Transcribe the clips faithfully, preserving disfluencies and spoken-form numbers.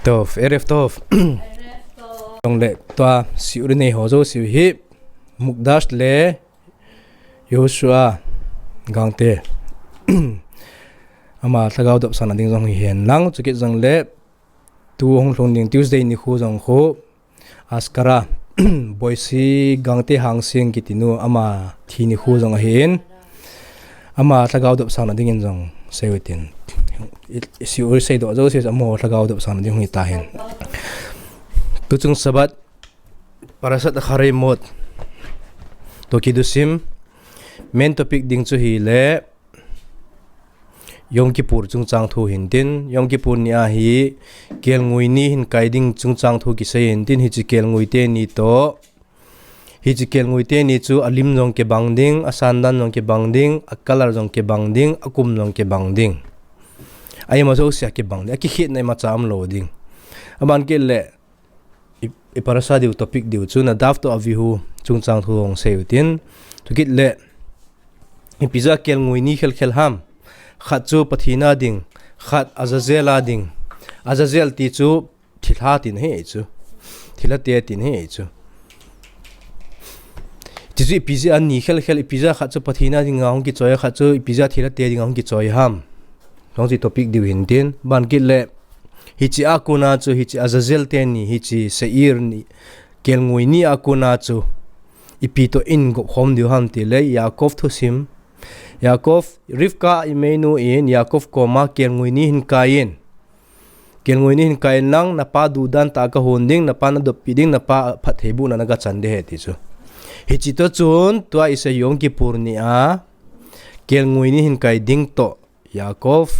Tov, Erev Tov. Jong le tua siu ri nei ho jouse hi Mukdash le Joshua Gangte. Ama lhagao dopsang na ding jong hi hen lang, chukit jong le tu hung lhung ding Tuesday ni khu jong khu Askara Boisi Gangte Hangsing kiti nu ama thi ni khu jong ahin. Ama lhagao dopsang na dingin jong sei utin. I, i siu ri sei doh jouse ama lhagao dopsang na ding hi ta hen. Tuchung Sabbath Parashat Acharei Mot to kiddushim, main topic ding chu hi le Yom Kippur chungchang thu hin tin, Yom Kippur ni a hi kelngoi ni hin kai ding chungchang thu kisei hin tin, hiche kelngoi teni to, hiche kelngoi teni chu alim jong kibang ding, asandan jong kibang ding, a color jong kibang ding, akum jong kibang ding. Aima jouse a kibang ding, akikhetna imacha umlou ding. Aban kit le, i, i parasha diu topic diu chu Nadav to Avihu chungchang thu hung sei utin. Chukit le, ipi jeh a kelngoi ni khelkhel ham. Khat chu Pathen a ding, khat Azazel a ding. Azazel ti chu thilha tin ahi chu. Thilha te tin ahi chu. Ti chu ipi jeh a ni khelkhel, ipi jeh a khat chu Pathen a dinga hung kichoi, khat chu ipi jeh a thilha te dinga hung kichoi ham. Hung chu topic diu hin tin, aban kit le, hiche a kona chu, hiche Azazel teni, hiche Seir ni, kelngoi ni a kona chu, ipi to in gop khom diu ham ti le, Yaakov thusim. Yaakov, Rivka Imeinu in, Yaakov koma kelngoi ni hin kai in. Kelngoi ni hin kai in lang, napa duhdan tah a kahon ding, napa nadoppeh ding, napa phattheibohna a nagachan ding ahi ti chu. Hiche to chun, tua isei Yom Kippur ni a, kelngoi ni hin kai ding to, Yaakov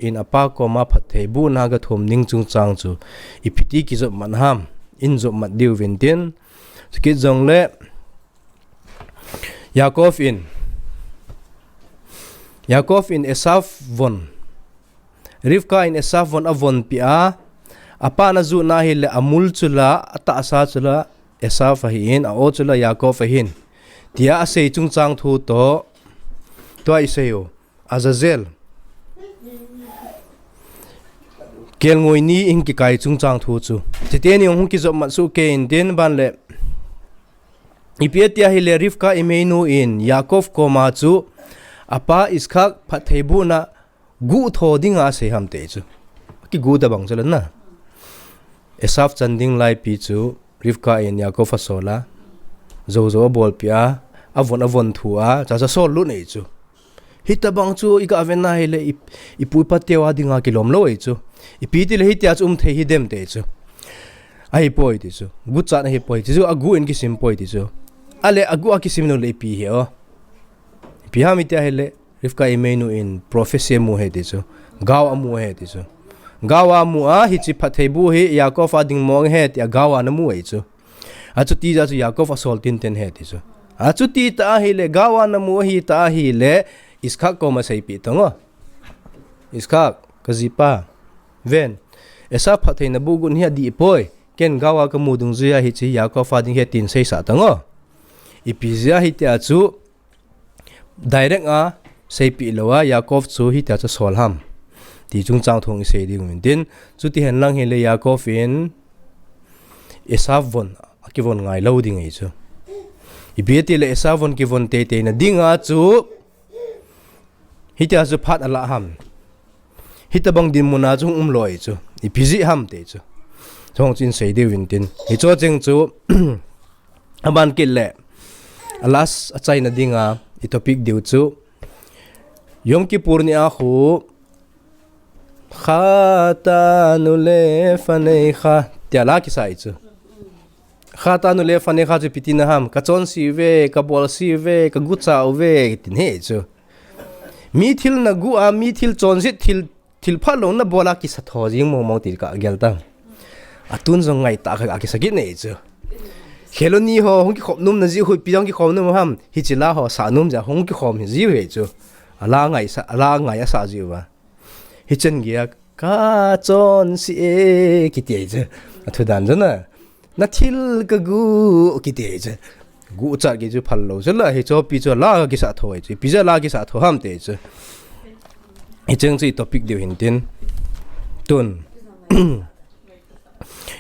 in apa koma phattheibohna a gathum ding chungchang chu, ipi ti kijopmat ham, in jopmat diu vin tin. Chukit jong le, Yaakov in, Yaakov in Esav von, Rivka in Esav von avonpeh a, apa najuhna hi le amul chu la, atahsa chu la, Esav ahin, a-o chu la Yaakov ahin. Tia asei chungchang thu to, tua isei u, Azazel. Kelngoi ni in kikai chungchang thu chu. Chuteni hung kijopmat soh kei in tin aban le. Ipi tia hi le Rivka Imeinu in Yaakov koma chu apa Iskak phattheibohna guhtho dinga asei ham ti chu. Kiguh tabang chu la na. Esav chan ding laipi chu Rivka in Yaakov asol a. Jou jou abolpeh a. Avon avon thu a. Cha cha sol lut nei chu. Hitabang chu iga ven na hi le i, ipu ipa teu a dinga kilom lou ahi chu. Ipi ti le hitia chu um thei hi dem ti chu. Ahipoi ti chu. Guhchat ahipoi ti chu. Aguh in kisim poi ti chu. Ale aguh a kisim lou le ipi hi o. Ipi ham itia hi le. Rivka Imeinu in prophecy amu ahi ti chu. Gao amu ahi ti chu. Gao amu a hiche phattheiboh hi Yaakov a ding mong ahi tia gao a anamu ahi chu. Achuti jeh chu Yaakov asol tinten ahi ti chu. Achuti tah a hi le, gao a namu ahi tah a hi le, Iskak koma seipeh tang o. Iskak, kajipa. Ven, Esav phatthei naboh got hi adih poi. Ken gao a kamu dungjui a hiche Yaakov a ding ahi tin seisah tang o. Ipi jeh a hitia chu, direct a seipeh lou a, Yaakov chu hitia chu asol ham. Ti chungchang thu isei ding u vin tin, chuti hen lang hi le Yaakov in Esav von, akivon ngai lou ding ahi chu. Ipi ti le Esav von kivon teitei na dinga chu, hitia chu phat alah ham. Hitabang dinmun a chu hung um lou ahi chu. Ipi jeh ham ti chu. Chong chin sei diu vin tin. Hicho cheng chu, aban kit le. A last achaina dinga, i topic diu chu. Yom Kippur ni a khu, Khata'anu lefaneicha. Tia la kisa ahi chu. Khata'anu lefaneicha chu ipi tina ham. Kachonse uve, kabolse uve, kaguhcha uve, tin ahi chu. Mi thil naguh a, mi thil chonset, thil, thil phalou nabol a kisa tho jing mong mong ti kagel ta. Atun jong ngaitah kha kisa kit nei chu. Kheloni ho, hung kikhom nom na jiu hui, ipi jong kikhom nom ham. Hiche la ho, sa nom jeh a, hung kikhom hi jiu ahi chu. Ala ngaisa, ala ngai asa jiu va. Hichan geiya, kachonse e, kiti ahi chu. Athu dan chu na. Na thil kaguh, kiti ahi chu. Guhchat kei chu phal lou chu la, hicho pi chu la kisah tho ahi chu. Ipi jeh a la kisah tho ham ti ahi chu. Hicheng chu i topic diu hin tin. Tun.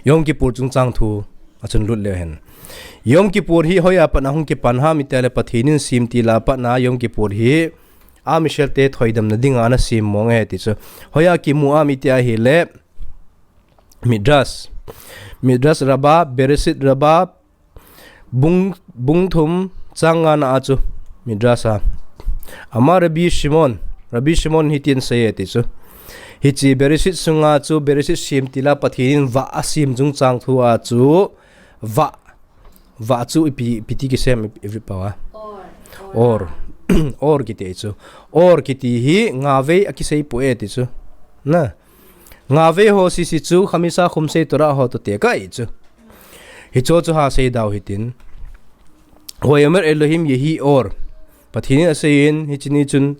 Yom Kippur chungchang thu a chun lut leu hen. Yom Kippur hi hoiya pat a hung kipan ham itia le Pathen in semtil a pat a Yom Kippur hi Am Israel te thoidamna dinga ana sem mong e ti chu. Hoiya kimu am itia ahile Midrash. Midrash Rabbah, Bereshit Rabbah, bung, bung thum chang nga na a chu Midrash a. Amar Rabbi Shimon, Rabbi Shimon hitin asei e ti chu. Hiche Bereshit sunga chu, Bereshit semtil a Pathen in vah asem chungchang thu a chu, vah, vah chu ipi, ipi ti kisem Hebrew pao a. Or. Or. Or kiti chu. Or kiti hi nga vei a kisei pu e ti chu. Na. Nga vei ho sese chu, Khamisha Khumsei Torah ho toh tekah ahi chu. Hicho chu ha sei dau hitin. Vayomer Elohim yehi or. Pathen in asei in, hiche ni chun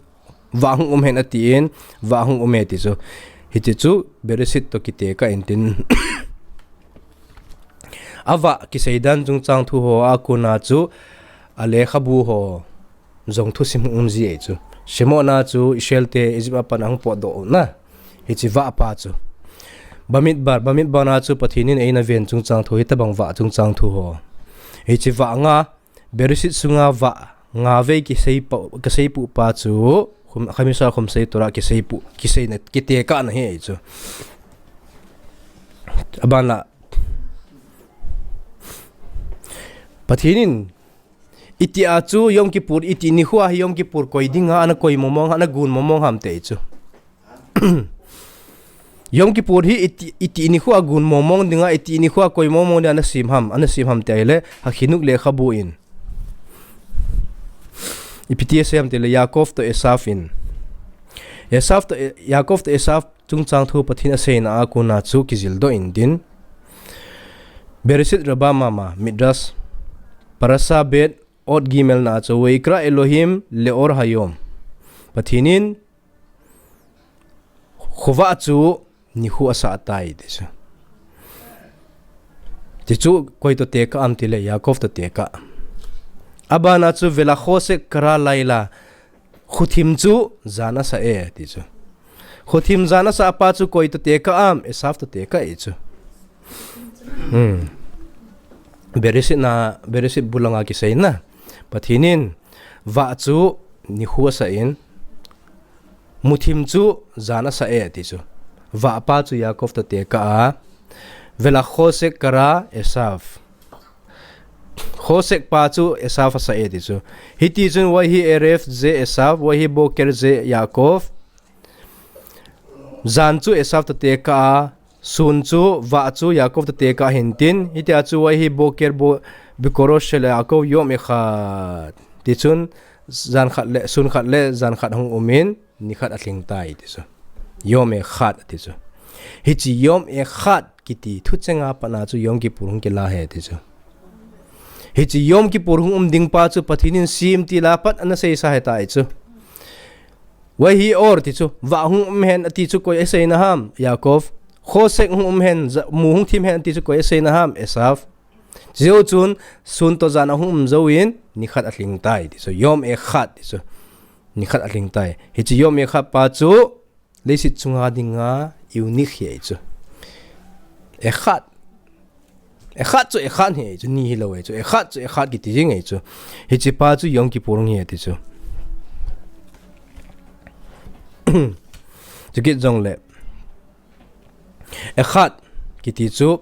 vah hung um hen atin, vah hung um e ti chu. Hiche chu Bereshit toh kitekah in tin. Avah kisei dan chungchang thu ho a kona chu, alekhabu ho jong thusim hung um ji ahi chu. Shemot a chu Israel te Egypt a pat a hung potdoh na. Hiche vah pa chu. Bamidbar, Bamidbar a chu Pathen in eina ven chungchang thu, hitobang vah chungchang thu ho. Hiche vah nga, Bereshit sunga vah nga vei kisei pa, kisei pu pa chu, khum, Khamisha Khumsei Torah kisei pu, kiseina, kitekahna ahi chu. Aban a, Pathen in, itia chu Yom Kippur, iti nikho a hi Yom Kippur koi dinga, ana koi momong, ana gun momong ham ti chu. Yom Kippur hi iti, iti nikho a gun momong dinga, iti nikho a koi momong dinga ana sem ham, ana sem ham ti ahile, HaChinuch lekhabu in. Ipi ti asei ham ti le Yaakov toh Esav in. Esav toh E-, Yaakov toh Esav chungchang thu Pathen aseina a kona chu kijildoh in tin. Bereshit Rabbah mama, Midrash, Parasha Bet, Ot Gimel na a chu, Vayikra Elohim leor hayom. Pathen in khovah chu nikho asah tai ti chu. Ti chu koi toh tekah am ti le, Yaakov toh tekah. Aban a chu, Velachosek kara laila, khothim chu jan asah e ti chu. Khothim jan asah pa chu koi toh tekah am, Esav toh tekah ahi chu. Hmm. Bereshit na, Bereshit bu langa kiseina. Pathen in vah chu nikho asah in, muthim chu jan asah e ti chu. Vah pa chu Yaakov toh tekah a. Velachosek kara Esav. Chosek pa chu Esav asah e ti chu. Hiti chun Vayehi erev ze Esav, Vayehi boker ze Yaakov. Jan chu Esav toh tekah a, sun chu, vah chu Yaakov toh tekah ahin tin, hitia chu Vayehi boker bo-, bikoro shel Yaakov yom echad. Ti chun, jan khat le, sun khat le, jan khat hung um in, ni khat alhing tai ti chu. Yom echad ti chu. Hiche yom echad kiti thucheng a pat a chu Yom Kippur hung kila ahi ti chu. Hiche Yom Kippur hung um ding pa chu Pathen in semtil a pat ana seisa ahitai chu. Vayehi or ti chu, vah hung um hen ati chu koi aseina ham, Yaakov. Chosek hung um hen, ja-, mu hung thim hen ati chu koi aseina ham, Esav. Chujou chun, sun toh jan ahung um jouvin, ni khat alhing tai ti chu, yom echad ti chu. Ni khat alhing tai. Hiche yom echad pa chu, leiset chunga dinga unique ahi chu. Echad. Echad chu echad ahi chu, ni hilou ahi chu. Echad chu echad kiti jing ahi chu. Hiche pa chu Yom Kippur ahi ti chu. Chukit jongle. Echad kiti chu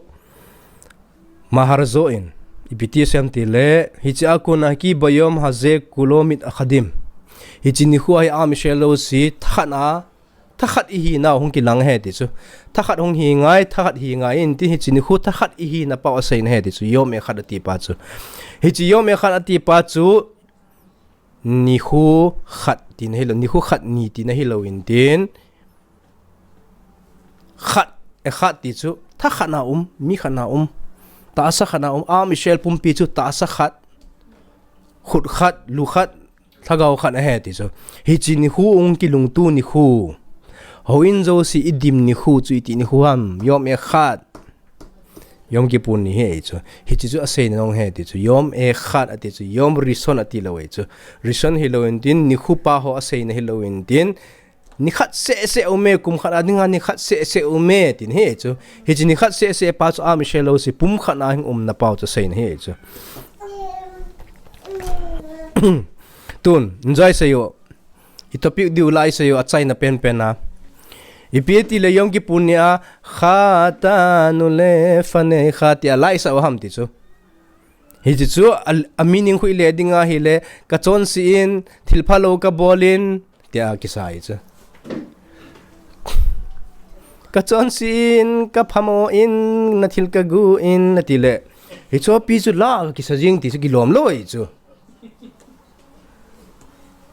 Maharzot in, ipi ti asei em ti le, hiche a kona ki bayom haze kulo mit achadim. Hiche nikho a hi am Israel jouse thakhat a, thakhat ihinau hung kilang ahi ti chu. Thakhat hung hi ngai, thakhat hi ngai in tin hiche nikho thakhat ihina pau aseina ahi ti chu. Yom echad ati pa chu. Hiche yom echad ati pa chu nikho khat tina hilou, nikho khat ni tina hilou in tin. Khat, echad ti chu, thakhat na um, mi khat na um, tahsa khat na um, am Israel pumpi chu tahsa khat, khut khat, lu khat, lhagao khat ahi ti chu. Hiche nikho hung kilungtu nikho. Houin jouse idim nikho chu iti nikho ham, yom echad. Yom Kippur ni ahi chu. Hiche chu aseina nung ahi ti chu. Yom echad ati chu. Yom rishon ati lou ahi chu. Rishon hilou in tin, nikho pa ho aseina hilou in tin. Nikhat seh seh ume, kum khat a dinga nikhat seh seh ume, tin ahi chu. Hiche nikhat seh seh pa chu Am Israel ho si pum khat a hin umna pau chu asei ahi chu. Tun, enjoy seiyo. I topic diu lai seiyo, achaina penpen a. Ipi ti le Yom Kippur ni a, Khata'anu lefanecha tia lai sa u ham ti chu. Hiche chu a, a meaning khu ile ding ahile, kachonse in, thil phalou kabol in, tia kisa ahi chu. Kachonse in, kaphamo in, nathil kagu in, nati le. Hichu pi chu la kisa jing ti chu kilom lou ahi chu.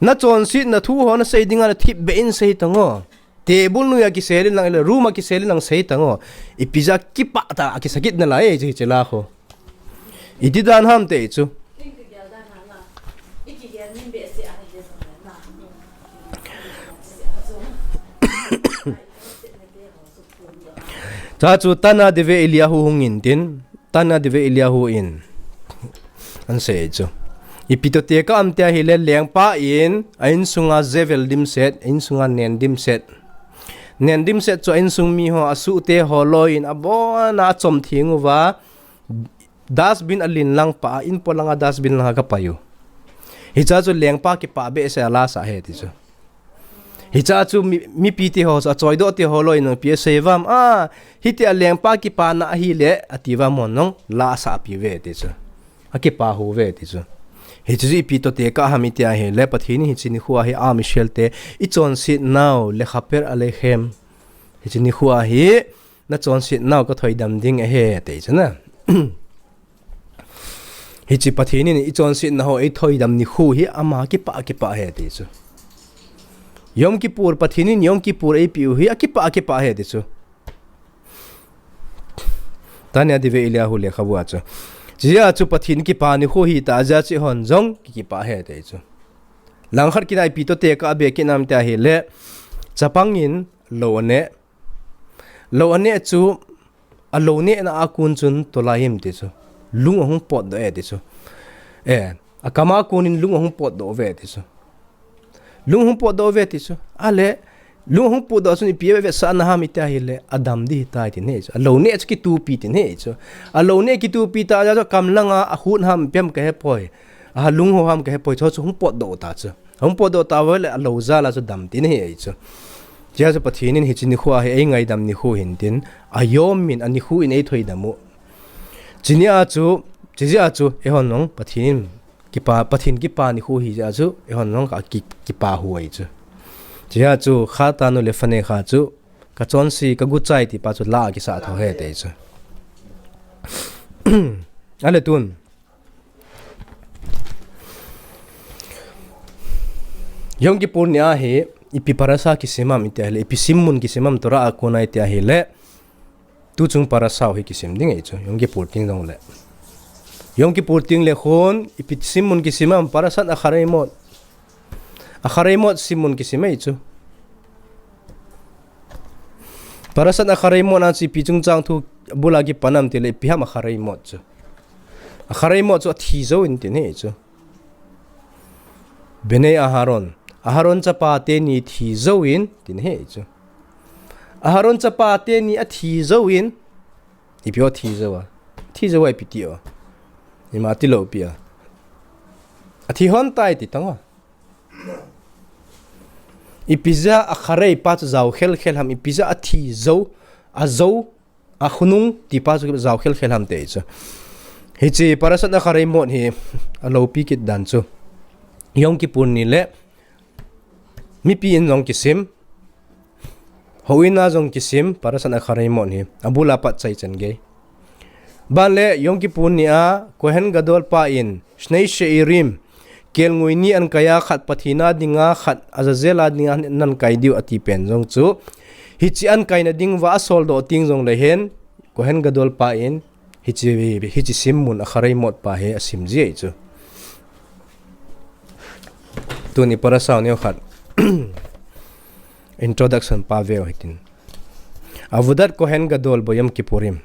Nachonsetna thu ho nasei dinga nathip beh in sei tan o. Table noiya kisel in lang, room a kisel in lang sei tan o. Ipi jeh a kipah tah a kisa kit nalai e, hiche la ho. Iti dan ham ti chu. Chuche chu Tana Deve'eliyahu hung in tin, Tana Deve'eliyahu in asei chu. Ipi toh tekah ham ti ahile lengpa in, a insunga zevel dimset, a insunga nen dimset. Nen dimset chu a insung mi ho, asuhte ho loi in, abon a achom theng uva, dustbin a len lang pah a, in polanga dustbin langa kapai u. Hiche chu lengpa kipah behseh a la sa ahi ti chu. Hiche chu mi, mipi te ho, achoidoh te ho loi in ipi asei uvam, a, hitia lengpa kipana ahile, ati uvam, hon jong la asah pi uve ti chu. Akipah uve ti chu. Hiche chu ipi toh tekah ham ti ahile, Pathen in hiche nikho a hi Am Israel te, ichonset nau, lechaper aleichem. Hiche nikho a hi, nachonset nau kathoidam ding ahi ti chu na. Hiche Pathen in ichonsetna ho eithoidam nikho hi ama kipah, kipah ahi ti chu. Yom Kippur, Pathen in Yom Kippur eipeh u hi akipah, akipah ahi ti chu. Tana Deve'eliyahu lekhabu a chu. Hiche jeh a chu Pathen kipah nikho ahi tah jeh a chu eihon jong kikipah ahi ti chu. Langkhat kit a ipi toh tekah a be kit nam ti ahile, chapang in lou aneh. Lou aneh chu, alou nehna a kon chun tolai him ti chu. Lung ahung potdoh e ti chu. Eh, akam a kon in lung ahung potdoh uve ti chu. Lung ahung potdoh uve ti chu. Ale, lung ahung potdoh chun ipi avetsahna ham ti ahile, adam ding ahitai ti ahi chu. Alou neh chu kitupi ti ahi chu. Alou neh kitupi tah jeh a chu akam langa ahut ham ipi ham kahepoi. Alung ho ham kahepoi, chu chu hung potdoh ta chu. Hung potdoh tauve le alou jal a chu dam ti ahi chu. Hiche a chu Pathen in hiche nikho a hi eingaidam nikho ahin tin, ayom in anikho in eithoidam u. Hiche ni a chu, hiche jeh a chu, eihon jong Pathen in kipah, Pathen kipah nikho ahi jeh a chu, eihon jong ka ki, kipah u ahi chu. Hiche a chu, Khata'anu lefanecha chu, kachonse, kaguchai ti pa chu la kisa tho ahi ti chu. Ale tun. Yom Kippur ni a hi, ipi parasha kisim ham ti ahile, ipi simmun kisim ham Torah a kon a ti ahile, tuchung parasha u hi kisim ding ahi chu, Yom Kippur teng jongle. Yom Kippur teng le khun, ipi simmun kisim ham, Parashat Acharei Mot. Acharei Mot simmun kisim ahi chu. Parashat Acharei Mot a chu ipi chungchang thu bul a kipan ham ti le ipi ham Acharei Mot chu. Acharei Mot chu athi jou in ti ahi chu. Bnei Aharon. Aharon chapa teni thi jou in ti ahi chu. Aharon chapa teni athi jou in. Ipi o thi jou a. Thi jou a ipi ti o. Ima ti lou pi a. Athi hon tai ti tan o. Ipi jeh a Acharei pa chu jao khel khel ham, ipi jeh a athi jou, ajou, akhonung ti pa chu jao khel khel ham ti chu. Hiche Parashat Acharei Mot hi aloupi kit dan chu. Yom Kippur ni le mipi in jong kisim, houin a jong kisim, Parashat Acharei Mot hi, abul a pat chai chan gei. Ban le Yom Kippur ni a, Kohen Gadol pa in, Shnei She'irim, kelngoi ni ahin kai a, khat Pathen a dinga, khat Azazel a dinga ahin kai diu ati pen jong chu. Hiche ahin kaina ding uva asoldoh teng jongle hen, Kohen Gadol pa in, hiche, hiche simmun Acharei Mot pa hi asim ji ahi chu. Tuni parasha u neokhat introduction pa veu hitin. Avodat Kohen Gadol bo Yom Kippurim.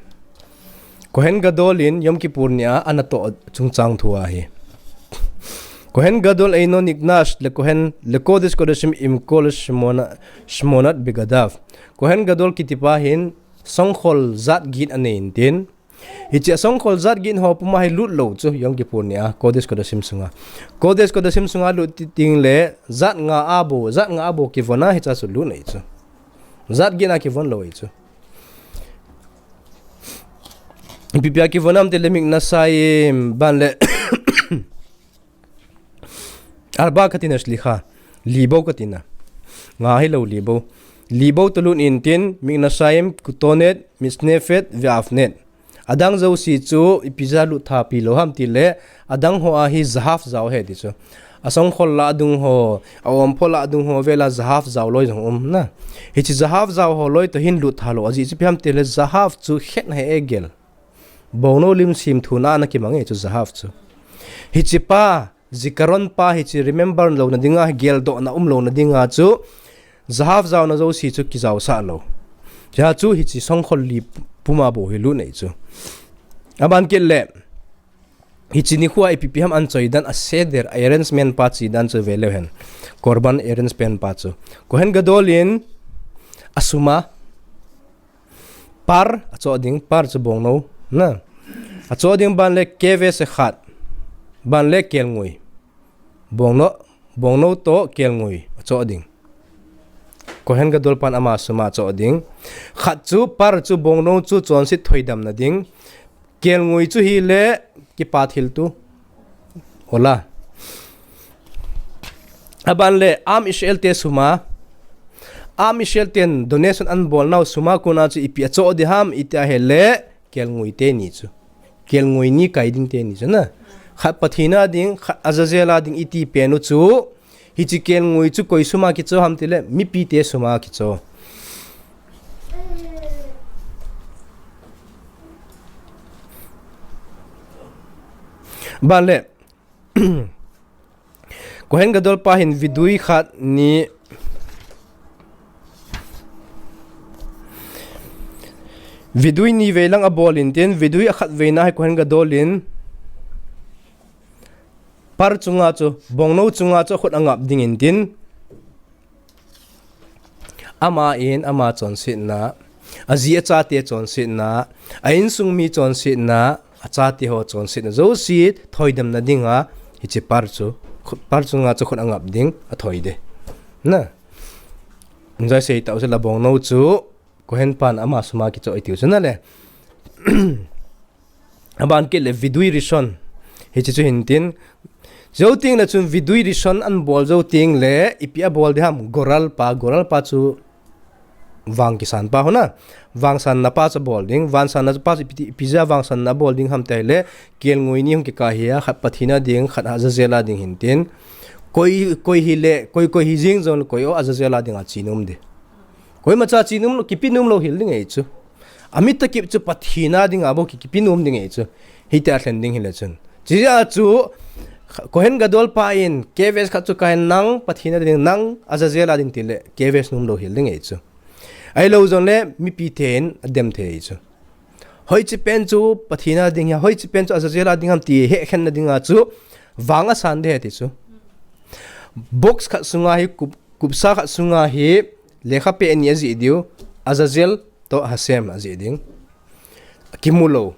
Kohen Gadol in Yom Kippur ni a anatoh chungchang thu ahi. Kohen Gadol eino niknash le Kohen le Kodesh Kodashim imkol shmona, shmonat begadav. Kohen Gadol kitipa hin songkhol jat gin anei intin. Hiche songkhol jat gin ho puma hi lut lou chu Yom Kippur nia Kodesh Kodashim sunga. Kodesh Kodashim sunga lut ti ting le jat nga abo, jat nga abo kivona hicha chu lut nei chu. Jat gin a kivon lou ei chu. Ipi pia kivonam te le miknasayim ban le Arba katina shlicha. Libou katina. Nga hilou libou. Libou talut intin, miknasayim, kutonet, misnefet, ve'afnet. Adang jouse chu ipi ja lut tha pi lou ham ti le, adang ho a hi zahav jao he ti chu. Asongkhol la dung ho, aompho la dung ho vela zahav jao loi jong um na. Hiche zahav jao ho loi toh hin lut tha lou. Ajeh chu ipi ham ti le zahav chu khet na he egel. Bongnou lim sim thuna ana kimang e chu zahav chu. Hiche pa, zikaron pa hiche remember louna dinga, geldohna um louna dinga chu, zahav jaona jouse chu kijaosah lou. Hiche chu hiche songkhol li puma bou hi lut nei chu. Aban kit le, hiche nikho a ipi ipi ham anchoi dan a seder, arrangement pa chi dan chu veleu hen. Korban arrangement pa chu. Kohen Gadol in asuma Par, achoh ding, par chu bongnou, na. Achoh ding ban le keves echad, ban le kelngoi. Bongnou, bongnou toh kelngoi, achoh ding. Kohen Gadol pan ama suma achoh ding. Khat chu, par chu bongnou chu chonset thoidamna ding. Kelngoi chu hile kipa thil tu. Ola. Aban le, Am Israel te suma. Am Israel ten donation anbolnau suma kona chu ipi achoh ding ham iti ahile, kelngoi teni chu. Kelngoi ni kai ding teni chu na. Khat Pathen a ding, khat Azazel a ding iti penu chu. Hiche kelngoi chu koi suma kichoh ham tile, mipite suma kichoh. Ban le, Kohen Gadol pa hin vidui khat ni, vidui ni vei lang abol intin, vidui akhat veina hi Kohen Gadol in, Par chunga chu, bongnou chunga chu akhut angap ding intin. Ama in, ama chonsetna, aji achate chonsetna, a insung mi chonsetna, achate ho chonsetna, jouse thoidamna dinga, hiche par chu, khut, par chunga chu khut angap ding, athoi ding. Na. Enjoy sei tau chu la bongnou chu, Kohen pan ama suma kichoh itiu chu na le. Aban kit le vidui rishon. Hiche chu hintin. Jou teng le chun vidui rishon anbol jou teng le ipi abol ding ham goral pa, goral pa chu vang kisan pa hona. Vangsanna pa chu abol ding. Vangsanna pa chu ipi, ipi jeh a vangsanna abol ding ham tile kelngoi ni hung kikah hi a khat Pathen a ding, khat Azazel a ding hintin. Koi, koi hile, koi, koi hi jing jong koi o Azazel a ding a chi nom ding. Koimacha chi nom lou, kipe nom lou hel ding ahi chu. Amit a kip chu Pathen a dinga bou ki, kipe nom ding ahi chu. Hitia lhen ding hile chun. Chujeh a chu, Kohen Gadol pa in, keves khat chu kai nang, Pathen a ding nang, Azazel a ding tile, keves nom lou hel ding ahi chu. Ahilou jongle, mipi ten, adem thei ahi chu. Hoiche pen chu Pathen a ding ham, hoiche pen chu Azazel a ding ham ti hekhenna dinga chu, vang asan ding ahi ti chu. Box khat sunga hi kup, kupsa khat sunga hi lekha peh ni ajih diu, Azazel toh Hashem ajih ding. Kimu lou.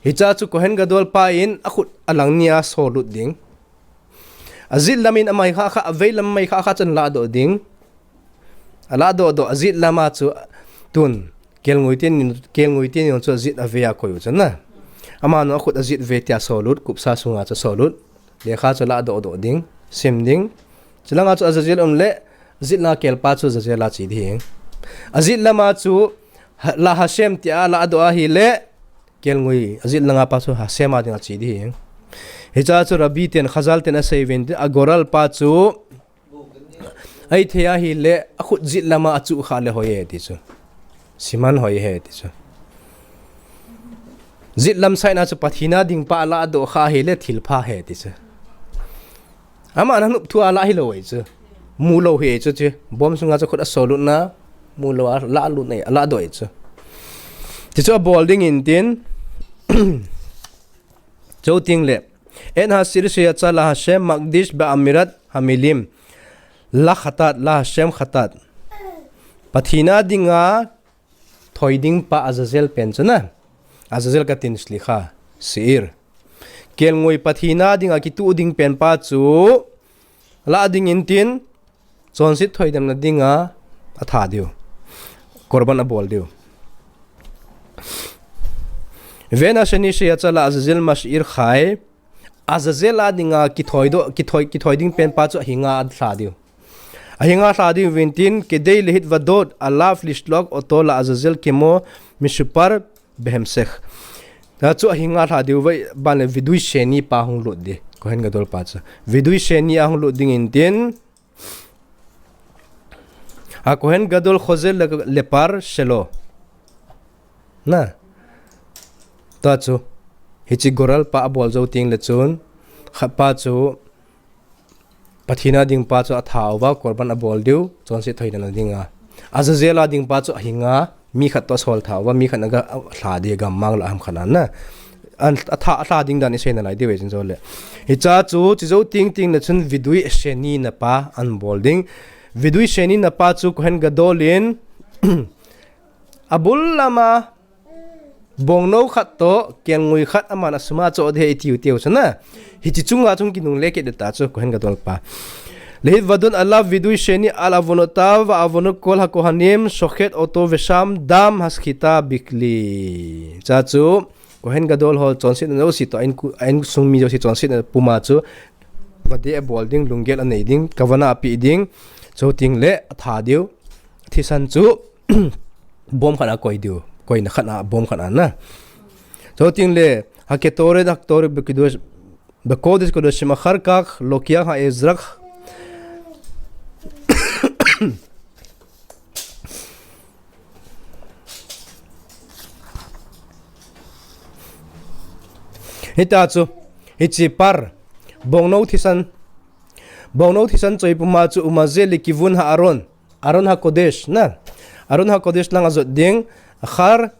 Hiche chu Kohen Gadol pa in akhut alang nia solut ding. Ajet lam in amai kha kha, avei lam mai kha kha chun ladoh ding. Aladoh doh, ajet lama chu tun. Kelngoi teni, kelngoi teni chu ajet avei a koi u chun na. Amanu akhut ajet vei tia solut, kupsa sunga chu solut. Lekha chu ladoh doh ding, sim ding. Chulanga chu Azazel um le, ajet langa kelpa chu Azazel a che ding hi. Ajet lama chu, ha, la Hashem tia ladoh ahile, kelngoi, ajet langa pa chu Hashem a dinga che ding hi. Hiche chu Rabbi ten, Chazal ten asei uvin tin, agoral pa chu, Ahithei ahile, akhut jet lama achuh kha le hoi e ti chu. Siman hoi e ti chu. Jet lam side na chu Pathen a ding pa aladoh kha ahile thilpha e ti chu. Aman anop thu ala hilou e chu. Mu lou e chu chu. Bom sunga chu khut asolut na, mu lou a lalut na, aladoh e chu. Ti chu abol ding intin. Jou teng le. En Hasir Sheyatsar la Hashem Makdish Be'amirat Hamilim. La Khatat, la Hashem Khatat. Pathen a dinga thoi ding pa Azazel pen chu na. Azazel katin slikha, seir. Kelngoi Pathen a dinga kituh ding pen pa chu la ding intin, chonset thoidamna dinga atha diu. Korban abol diu. Ven Hasheni Sheyatsar la Azazel Mashir Chai. Azazel a dinga kithoi do, kithoi, kithoi ding pen pa chu ahinga athla diu. Ahinga athla diu vintin, Kedei Lehit Vadot, Alav Lishlok Oto la Azazel Kemo Mishupar Behemsek. Ta chu ahinga athla diu vai ban le Vidui Sheni pa hung lut di. Kohen Gadol pa chu. Vidui Sheni a hung lut ding intin, Ha Kohen Gadol Chozer le, Lepar Shelo. Na. Ta chu. Hichi Goral pa abol jou ting le chun. Khat pa chu. Pathen a ding pa chu atha uva, korban abol diu, chonset thoidamna dinga. Azazel a ding pa chu ahinga, mi khat to asol tha uva, mi khat na ga thla di gammang la ham khat na. An atha, atha ding dan isei nalai diu e chun jo le. Hicha chu, chi jou ting ting na chun Vidui Sheni na pa anbol ding. Vidui Sheni na pa chu Kohen Gadol in abul lama bongnou khat to, kelngoi khat aman asuma cho de itiu tiu chana. Hichi chunga chung kinungle kit ta chu Kohen Gadol pa. Lehit Vadot Alav Vidui Sheni al Avonotav, Avonot Kol HaKohanim, Shochet Oto Vesham Dam Hashchita Bikli. Cha chu Kohen Gadol ho chonsetna jouse to, a insung mi jouse chonsetna puma chu vadeh abol ding, lunggel anei ding, kavana ape ding, chuteng le atha diu, thisan chu bom khat a koi diu, koina khat a bom khat a na. Chuteng le, Haketoret, Haketoret Bekidosh, Bekodesh Kodeshim Acharkak, Lokiach Ha'ezrak. Hita chu, hichi par, bongnou thisan, bongnou thisan choi puma chu umaze le kivun ha Aron, Aron HaKodesh, na, Aron HaKodesh lang ajot ding, achar,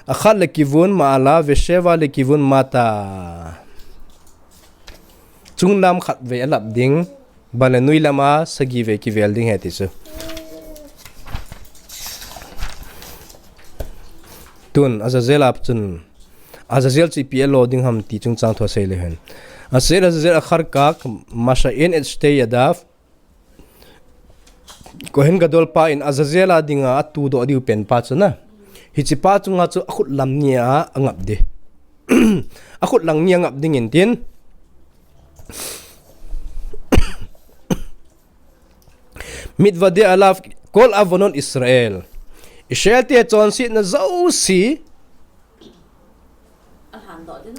Achat le kivun ma'ala, vesheva le kivun mata. Chunglam khat vei alap ding, ban le nuilam a sagi vei kivel ding he ti chu. Tun, Azazel ap chun, Azazel chu ipi alo ding ham ti chungchang thu asei le hen. Aser Azazel Acharkak, Masha'en et Shtei Yadav, Kohen Gadol pa in Azazel a dinga atudoh diu pen pa chu na. Hichi pa chunga chu akhut lam ni a angap di. Akhut lang ni angap ding intin. Mitvadeh alav kol avonot Israel. Israel te chonsetna jouse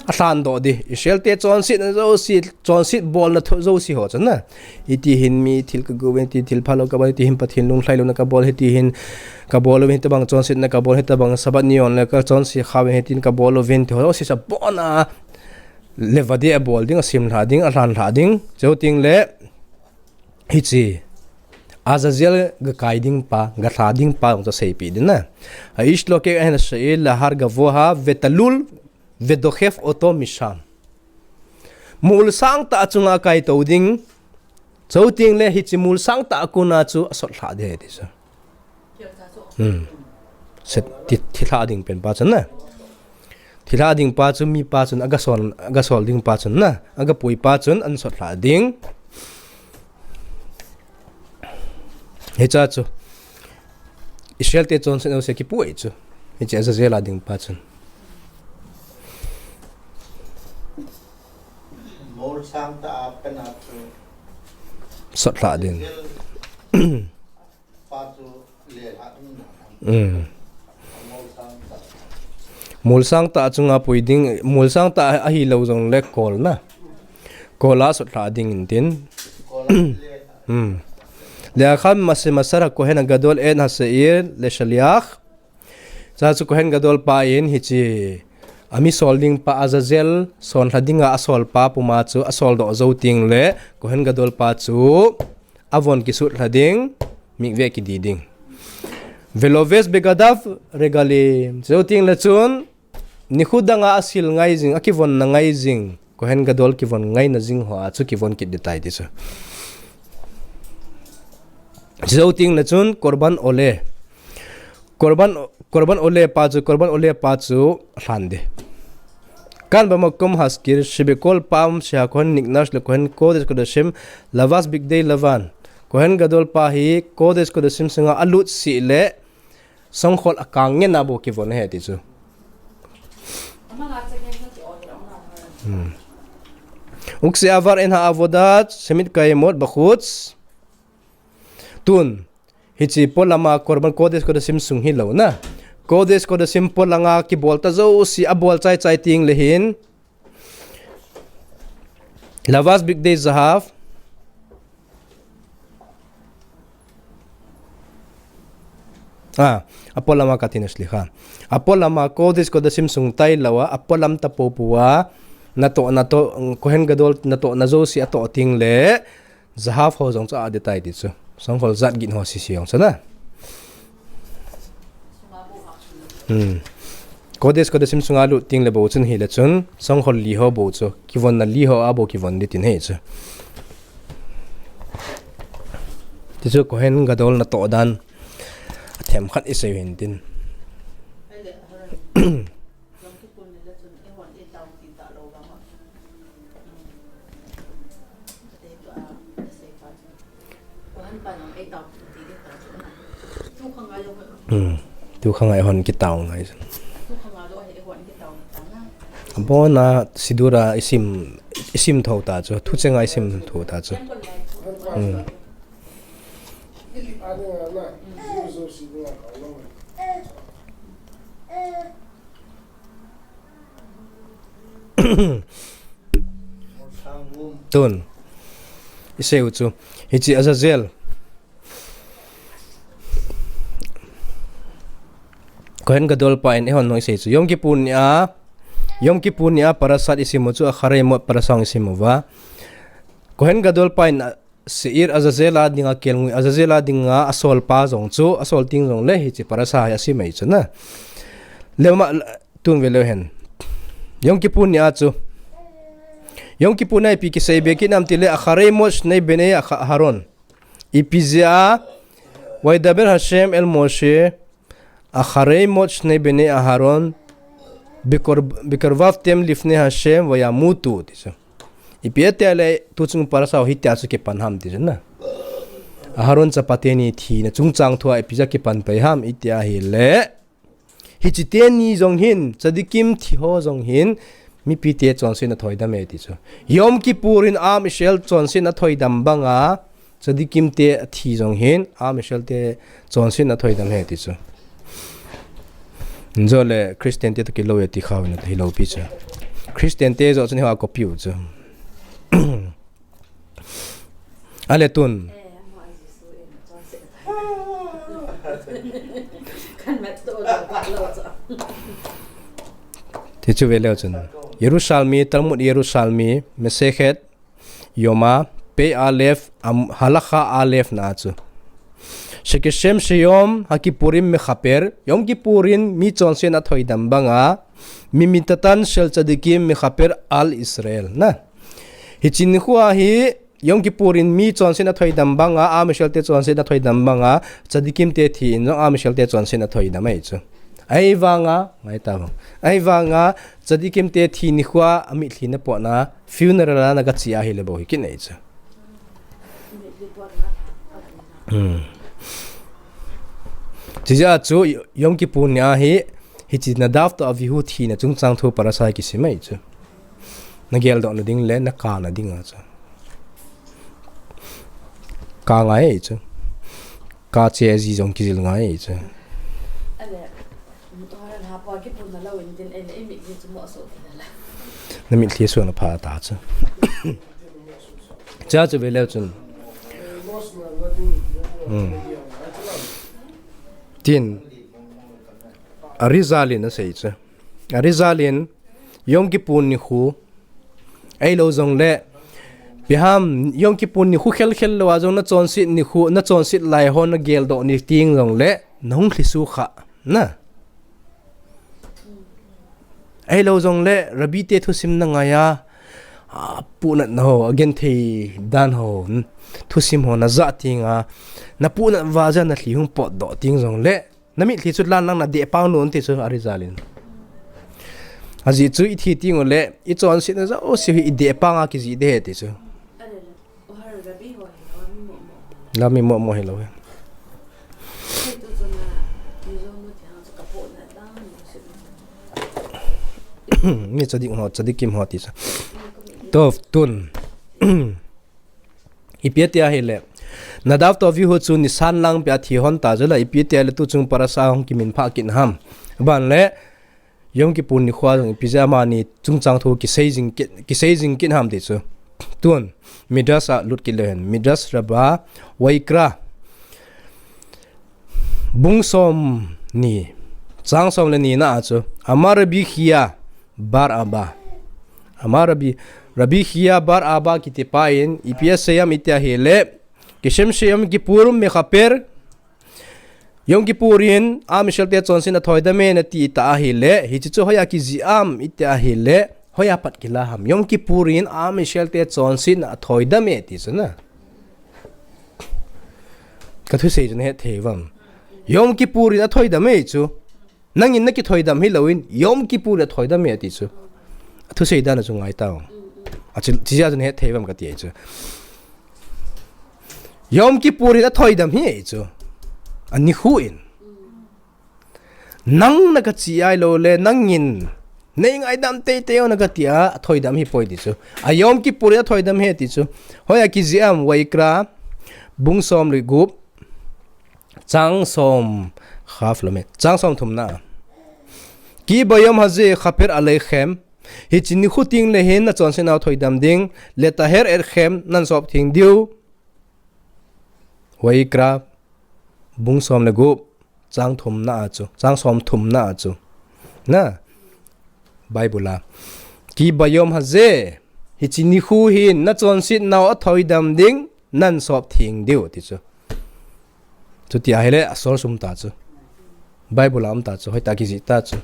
Alhan doh di. Israel te chonsetna jouse, chonset bolna jouse ho chun na. Hiti hin mi thil kago uvin, hiti thil phalou kabol, hiti hin Pathen lunglhai louna kabol, hiti hin kabol uvin, hitabang chonsetna kabol, hitabang Sabbath ni on le kachonse kha uvin, hitin kabol uvin, ti ho jouse sa bona. Levadeh abol ding, asimlha ding, alhanlha ding. Chuteng le Hichi Azazel gakai ding pa, galha ding pa jong chu seipeh ding na. Ha'esh lokech ahen hasha'ir lahar gavoha vetalul vedochef oto misham. Mol sangtah a chunga akaito ding. Chuteng le hichi mol sangtah a kona chu asotlha ding ahi ti chu. Hmm. Set thi, thilha ding pen pa chun na. Thilha ding pa chu mi pa chun agasol, agasol ding pa chun na. Agapui pa chun ansotlha ding. Hicha chu Israel te chonset jouse kipui chu. Hichi Azazel a ding pa chun. Mol sangtah a pen a chu sotlha ding. Pa chu le ha ding na. Mm. Mol sangtah. Mol sangtah a chunga pui ding, mol sangtah ahilou jong le kol na. Kol a sotlha ding intin. Kol a le. Mm. Le'achar mase masar hakohen hagadol et hasha'ir leshaliach. Cha chu Kohen Gadol pa in hichi, ami sol ding pa Azazel, sonlha dinga asol pa puma chu, asol doh jou teng le, Kohen Gadol pa chu, avon kisutlha ding, mikveh kidi ding. Veloves begadav regalim. Jou teng le chun, nikho danga asil ngai jing, akivonna ngai jing, Kohen Gadol kivon ngaina jing hoa chu kivon kit ding tai ti chu. Jou teng le chun Korban Ole. Korban, Korban Ole pa chu, Korban Ole pa chu lhan ding. Kan bamakom haskir, shebekol pam, shehakohen niknash lekohen kodesh kodashim, lavas bigdei lavan. Kohen Gadol pa hi kodesh kodashim sunga alut seh le, songkhol akang ngen a bou kivon ahi ti chu. Hmm. Ukse avar en ha avodat, shemit kayemot bakhutz. Tun, hiche polama korban kodesh kodashim sung hilou na. Kodesh kodashim polanga kibol ta jouse abol chai chai teng le hin. Lavas bigdei zahav. Ah, apolama katina sliha. Apolama kodesh kodashim sung tailou a, apolam ta poupou a, natoh, natoh, Kohen Gadol natohna jouse atoh teng le, zahav ho jong chu ading tai ti chu. Songkhol jat get ho sese jong chu na. Hmm. Kodesh kodashim sunga lut teng le bou chun hile chun, songkhol li ho bou chu, kivonna li ho a bou kivon ding tin ahi chu. Ti chu Kohen Gadol natoh dan, athemkhat isei u hin tin. Hmm. Tu khang a eihon kitao ngai. Abona sidura isim, isim tho ta chu, thucheng a isim tho ta chu. Hmm. Tun. Isei u chu. Hiche Azazel. Kohen Gadol pa in eihon nung isei chu. Yom Kippur ni a. Yom Kippur ni a parashat isim u chu Acharei Mot parashat isim uva. Kohen Gadol pa in Seir Azazel a dinga kelngoi, Azazel a dinga asol pa jong chu, asol teng jong le hiche parashat hi asim ahi chu na. Lema, tun ve leu hen. Yom Kippur ni a chu. Yom Kippur ni a ipi kisei be kit nam ti le, Acharei Mot Shnei Bnei Aharon. Ipi jeh a, Vaydaber Hashem el Moshe, Acharei Mot Shnei Bnei Aharon, Bekorvavtem Lifnei Hashem Vayamutu, ti chu. Ipi ati le, tuchung parashat hi tia chu kipan ham ti chu na. Aharon chapate ni thina chungchang thua ipi jeh a kipan pai ham iti ahile. Hiche teni jong hin, tzadikim thi ho jong hin, mipite chonsetna thoidam e ti chu. Yom Kippur in Am Israel chonsetna thoidam banga, tzadikim te athi jong hin, Am Israel te chonsetna thoidam e ti chu. Jole Christian te toh kilou e ti khao na hilou pi chu. Christian te joh chun hiho a copy u chu. Ale tun. Ti chu ve leu chun. Yerushalmi, Talmud Yerushalmi, Masechet Yoma, Pei Alef, Am-, Halacha Alef na chu. Shekeshem sheyom haKippurim mechaper, Yom Kippur in mi chonsetna thoidam banga, mimitatan shel tzadikim mechaper al Israel. Na. Hiche nikho a hi, Yom Kippur in mi chonsetna thoidam banga, Am Israel te chonsetna thoidam banga, tzadikim te thi in jong Am Israel te chonsetna thoidam ahi chu. Ahivanga, ngai ta vang. Ahivanga, tzadikim te thi nikho a, amitlhi na potna, funeral a na gache ahile bou hi kinei chu. Hmm. Chijeh a chu Yom Kippur ni a hi, hiche Nadav toh Avihu thina chungchang thu parashat kisim ahi chu. Na geldoh na ding le na ka na ding a chu. Ka ngai ahi chu. Ka che ji jong kijil ngai ahi chu. Na mitlhi suh na pha ta chu. Cha chu ve leu chun. Hmm. Tin. Arizal in asei chu. Arizal in Yom Kippur nikho. Ahilou jong le. Ipi ham Yom Kippur nikho khel khel lou a jong na chonset nikho, na chonset lai ho na geldoh ni teng jong le. Na hung lhi suh kha. Na. Ahilou jong le, Rabbi te thusim na ngai a, apuhnatna ho, agenthei dan ho, hmm, thusim ho najah tenga, napuhnat uva jeh a nalhi hung potdoh teng jongle, namitlhi chu lan lang nadeh pang un ti chu aresult in. Ajeh chu ithi teng uleh, ichonsetna jouse hi ideh panga kijih ding ahi ti chu. Lami mo mo hilou hi. Mi Tzadik ho, Tzadikim ho ti sa. Tov tun. Ipi ati ahile, Nadav toh Avihu chu nisan lang pia thi hon ta jeh a, ipi ati ahile tuchung parasha hung kiminphah kit ham. Ban le, Yom Kippur nikho a jong ipi jeh a amani chungchang thu kisei jing kit, kisei jing kit ham ti chu. Tun, Midrash a lut kit leu hen. Midrash Rabbah, Vayikra. Bung som ni, chang som le ni na a chu. Amar Rabbi Chia bar Abba. Amar Rabbi, Rabbi Chia bar Abba kiti pa in, ipi asei ham iti ahile, Kishem she Yom Kippur mechaper, Yom Kippur in, Am Israel te chonsetna athoidam e nati ta ahile, hiche chu hoiya kijih ham iti ahile, hoiya pat kila ham. Yom Kippur in, Am Israel te chonsetna athoidam e ti chu na. Ka thusei chu nahet thei uvam. Yom Kippur in athoidam e chu. Nangin nakithoidam hilouvin, Yom Kippur in athoidam e ti chu. Athusei dan a chu ngai tau. Achi, chijeh a chu nahet thei uvam kati ahi chu. Yom Kippur in athoidam hi ahi chu. Anikho in. Nang nakachi ahilou le, nangin. Nei ngaidam teitei o nakati a, athoidam hipoi ti chu. A Yom Kippur in athoidam hi ti chu. Hoiya kijih ham Vayikra, bung som le gup, chang som, chang som thum na. Ki bayom haze chaper aleichem. Hiche nikho teng le hin nachonsetnau thoidam ding, letaher etchem, nansop theng diu. Vayikra, bung som le gup, chang thum na a chu, chang som thum na a chu. Na, Bible a. Ki bayom haze, hiche nikho hin nachonsetnau athoidam ding, nansop theng diu, ti chu. Chuti ahile, asol sum ta chu. Bible a um ta chu, hoiya kijih ta chu.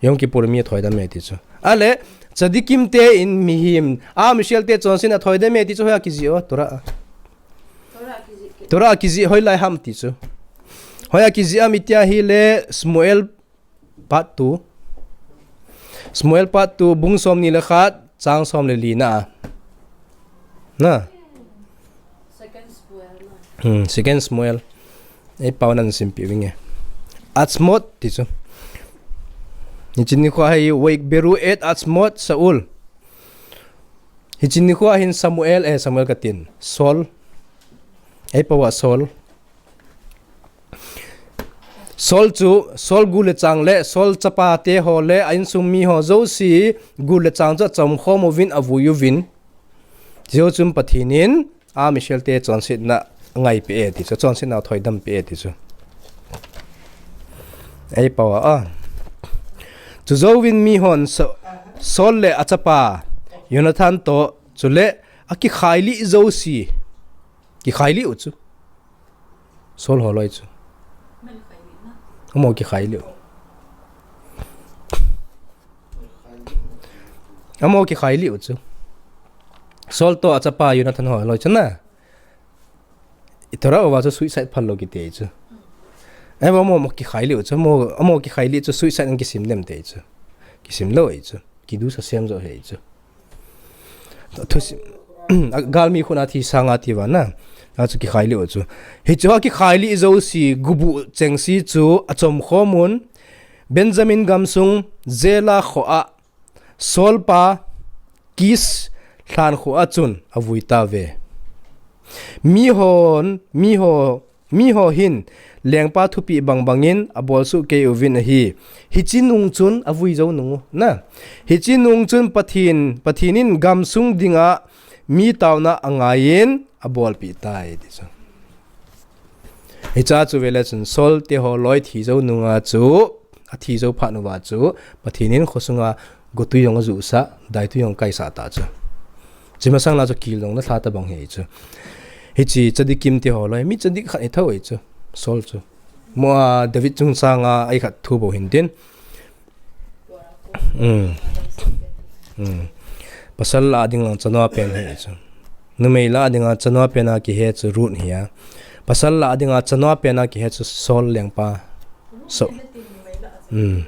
Yom Kippur mi athoidam e ti chu. Ale, Tzadikim te in mihem, Am Israel te chonsetna athoidam e ti chu hoiya kijih o, Torah a. Torah kijih hoilai ham ti chu. Hoiya kijih ham iti ahile Shmuel part two. Shmuel part two, bung som ni le khat, chang som le li na. Na. Hmm, Second Shmuel. Ei pao nan simpeh vinge. Atzmot ti chu. Hiche nikho hi Vayikberu et Atzmot Shaul. Hiche nikho hin Samuel, eh, Samuel katin. Saul. Ei pao a Saul. Saul chu, Saul gu le chang le, Saul chapa te ho le, a insung mi ho jouse, gu le chang chu achom khom uvin, avui uvin. Jou chun Pathen in, Am Israel te chonsetna angaipeh e ti chu, chonsetna athoidam peh e ti chu. Ei pao a, a. Chujouvin mihon Sa-, Saul le achapa, Jonathan toh, chule, akikhailih jouse. Kikhailih u chu. Saul holoi chu. Amaho kikhailih u. Amaho kikhailih u chu. Saul toh achapa Jonathan holoi chu na. I Torah uva chu suicide phal lou kiti ahi chu. Amaho, amaho kikhailih u chu. Amaho, amaho kikhailih chu suicide in kisim dem ti ahi chu. Kisim lou ahi chu. Kiddush Hashem joh ahi chu. Thusim, a galmi khut a thi sanga tiva na. A chu kikhailih u chu. Hichu akikhailih jouse gubu chengse chu achom khom un. Benjamin gamsung Zela kho a Saul pa Kish lhan kho a chun avui tauve. Mihon, miho Miho hin lengpa thupeh bangbang in abol soh kei uvin ahi. Hiche nung chun avui jou nung u na. Hiche nung chun Pathen, Pathen in gamsung dinga mi taona angai in abolpeh tai ti chu. Hiche chu vele chun Saul te holoi thi jou nunga chu, athi jou phat uva chu, Pathen in khosunga gotwi jong ajuhsah, daitwi jong akaisah ta chu. Chumasang la chu kil jong ana lha tabang ahi chu. Hiche Tzadikim te holoi, mi tzadik khat ahi thou ahi chu, Saul chu. Mo a David chungchanga ahi khat thu bou hin tin. Um. Um. Pasal lah a dinga chanua pen hi chu. Numei lah a dinga chanua pen a kihe chu Ruth hi a. Pasal lah a dinga chanua pen a kihe chu Saul lengpa. So. Hmm.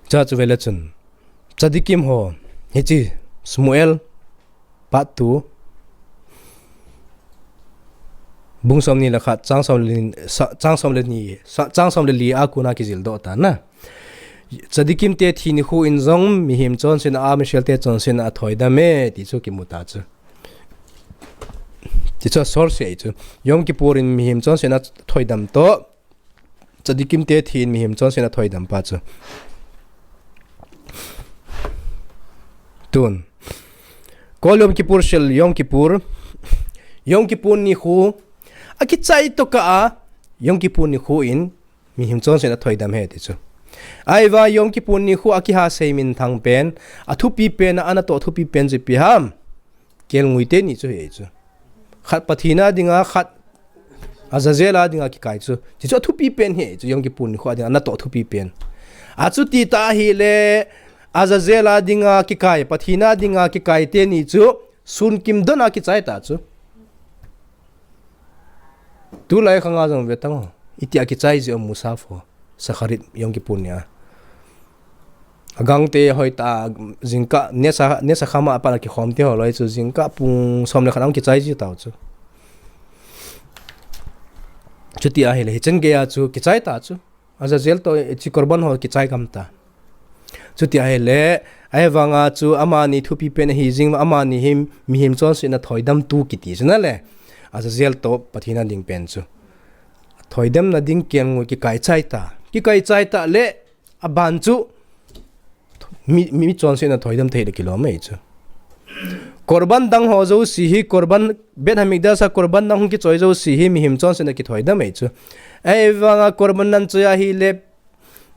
Cha chu vele chun. Tzadikim ho. Hichi Shmuel. Part two. Bung som ni le khat, chang som le ni, sa-, chang som le ni, sa-, chang som le li a kona kijil doh ta na. Tzadikim te thi nikho in jong mihem chonsetna a, Michel te chonsetna a thoidam e, ti chu kimu ta chu. Ti chu source ei chu. Yom Kippur in mihem chonsetna thoidam toh. Tzadikim te thi in mihem chonsetna thoidam pa chu. Tun. Kol Yom Kippur, Shel Yom Kippur. Yom Kippur nikho. A kichai toh kah a. Yom Kippur nikho in mihem chonsetna thoidam e ti chu. Ahivang Yom Kippur nikho a kiha sei minthang pen. A thupi pen a, a natoh thupi pen chu ipi ham. Kelngoi teni chu hi chu. Khat Pathen a dinga, khat Azazel a dinga kikai chu. Ti chu a thupi pen hi chu Yom Kippur nikho a dinga, a natoh thupi pen. A chuti ta ahile Azazel a dinga kikai, Pathen a dinga kikai teni chu sun kim don a kichai ta chu. Tulai khanga jong ve tang o. Iti a kichai ji om Musaf ho. Shacharit Yom Kippur ni a. A gang te hoi ta jingkah, Netz, Netz Hacham a pat a kikhom te ho loi chu jingkah pung som le khat a kichai ji tau chu. Chuti ahile, hichan gei a chu kichai ta chu. Azazel toh hiche korban ho kichai gam ta. Chuti ahile, ahivang a chu amani thupi pen ahi jing, amani hi mihem chonsetna thoidam tu kiti chu na le. Azazel toh Pathen a ding pen chu. Thoidamna ding kelngoi kikai chai ta. Kikai chai ta le, aban chu mi, mi, mi chonsetna thoidam thei le kilom ei chu. Korban dang ho jouse hi, korban Beit Hamikdash a korban dang hung kichoi jouse hi mihem chonsetna kithoidam ei chu. Ahivang a korban nan choi ahile,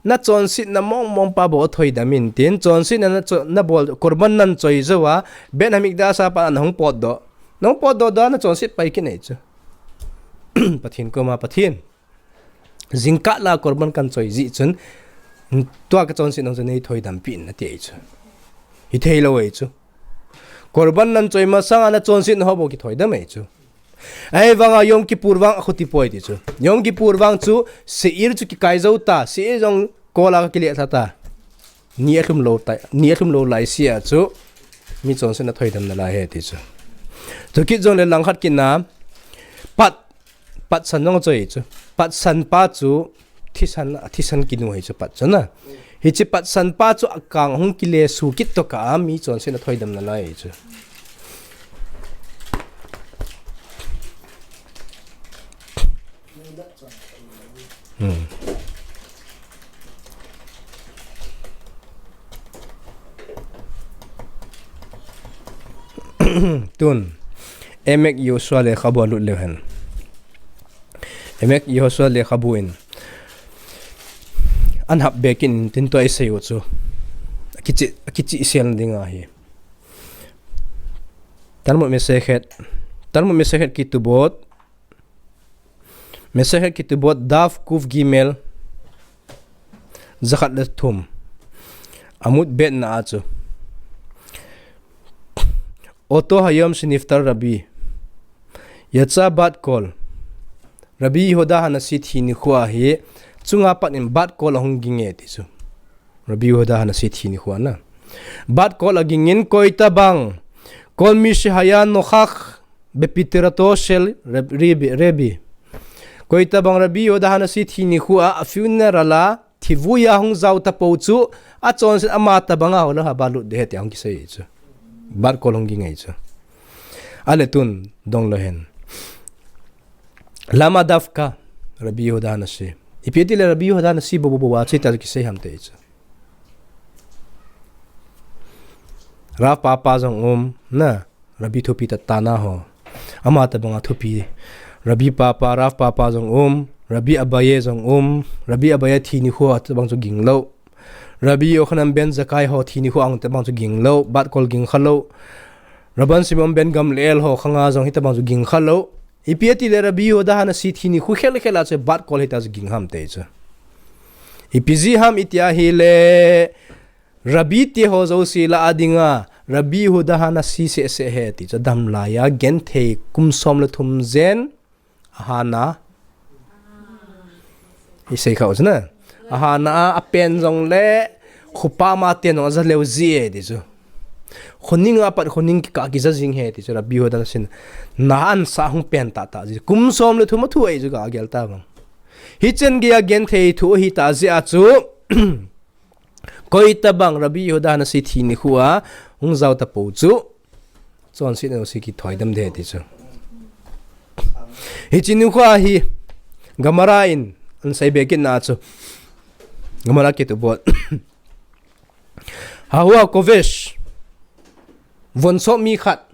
na chonsetna mong mong pa bou thoidam in tin, chonsetna na cho-, na bol, korban nan choi jou a, Beit Hamikdash a pat a na hung potdoh. Na hung potdoh doh a na chonset pai kit nei chu. Pathen koma, Pathen. Jingkah la korban kan choi ji chun, tua ka chonsetna chu nei thoidam pi in nati ei chu. Hithei lou ei chu. Korban nan choi masang a na chonsetna ho bou kithoidam ei chu. Ahivang a Yom Kippur vang a khuti poi ti chu. Yom Kippur vang chu Seir chu kikai jou ta, Seir jong kol a kile tha ta. Ni alhum lou ta, ni alhum lou lai sia chu. Mi chonsetna thoidam na lai he ti chu. Chu kit jong le langkhat kit na, pat, patsan jong choi chu. Patsan pa chu, thisan, thisan kinu hi chu pat chu na. Hiche patsan pa chu akang hung kile su kit toh kah a mi chonsetna thoidam na lai chu. Hmm. Tun, Emek Joshua lekhabu a lut leu hen. Emek Joshua lekhabu in. An hap bekin tin tua i sei u chu. Akichi, akichi sel ding ahi. Talmud Masechet. Talmud Masechet Ketubot. Masechet Ketubot daf kuf gimel. Jakhat le thum. Amud bet na a chu. Oto hayom sheniftar Rabbi. Yatsa bat kol. Rabbi Yehuda Hanasi thi nikho ahi. Chunga pat in bat kol ahung ging e ti chu. Rabbi Yehuda Hanasi thi nikho a na. Bat kol aging in koi tabang. Kol mi shehaya nochach bepitirato shel Reb-, Rebbe, Rebbe. Koi tabang Rabbi Yehuda Hanasi thi nikho a, a funeral a, thivui a hung jao tapou chu, a chonset ama tabang a hola haba lut de he ti ahung kisei chu. Bat kol hung ging ei chu. Ale tun, dong lou hen. Lama dafka, Rabbi Yehuda Hanasi. Ipi ti le Rabbi Yehuda Hanasi bou bou bou a chu hita kisei ham te chu. Rav Papa jong um, na, Rabbi thupi ta Tana ho. Ama tabang a thupi. Rabbi Papa, Rav Papa jong um, Rabbi Abaye jong um, Rabbi Abaye thi nikho a tabang chu ging lou. Rabbi Yochanan ben Zakkai ho thi nikho a tabang chu ging lou, bat kol ging kha lou. Rabban Shimon ben Gamliel ho khanga jong hitabang chu ging kha lou. Ipi ti le Rabbi Yehuda Hanasi thi nikho khel khel a chu bat kol hita chu ging ham te chu. Ipi jeh ham iti ahile, Rabbi te ho jouse lah a dinga, Rabbi Yehuda HaNasi seh seh ahi ti chu, adam laiya genthei kum som le thum jen, ahana. Isei kha u chu na. Ahana a, apen jongle, khupa ma ten jong aja leu ji e ti chu. Khuning a pat khuning kikah kija jing ahi ti chu, Rabbi Yehuda HaNasi in. Na ansa hung pen tah tah ji. Kum som le thum a thu ahi chu ka gel ta bang. Hichen geiya genthei thu ahi tah jeh a chu. Koi tabang Rabbi Yehuda HaNasi thi nikho a hung jao tapou chu, chonsetna jouse kithoidam ding ahi ti chu. Hiche nikho a hi Gemara in asei be kit na chu. Gemara ketubot. Hahua kovesh. Von sop mi khat.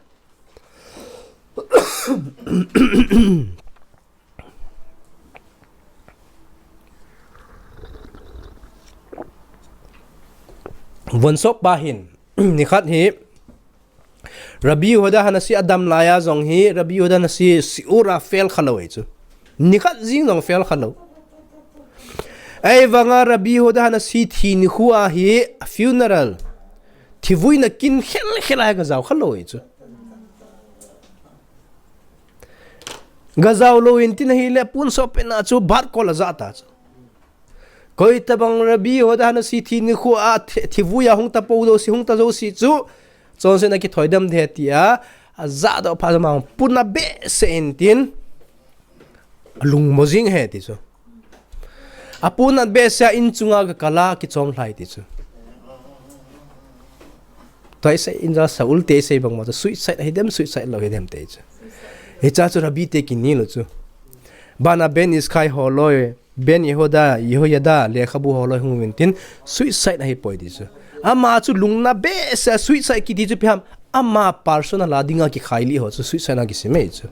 Von sop pa hin, nikhat hi, Rabbi Yehuda HaNasi adam laiya jong hi, Rabbi Yehuda HaNasi shiur a fail kha lou ahi chu. Nikhat jing jong fail kha lou. Ahivanga Rabbi Yehuda HaNasi thi nikho a hi, funeral, thivuina kin khel khel a hi gajao kha lou ahi chu. Gajao lou in tin ahile, pun sop pet na chu bat kol aja ta chu. Koi tabang Rabbi Yehuda HaNasi thi nikho a thi, thivui a hung tapou jouse, hung ta jouse chu, chonsetna kithoidam ding ahi tia, aja doh phat chu amang pun abehseh in tin, alungmo jing ahi ti chu. Apun abehseh a in chunga gakal a kichom lhai ti chu. Tua isei in ja Saul te isei bang ma chu suicide ahi dem, suicide lou ahi dem ti chu. Hiche chu Rabbi te kini lou chu. Bana Ben Ish Chai holoi, Ben Yehuda, Yehoiada, lekhabu holoi hung uvin tin, suicide ahi poi ti chu. Ama chu lungna behseh a suicide kiti chu ipi ham, ama personal a dinga kikhai lih ho chu suicide na kisim ahi chu.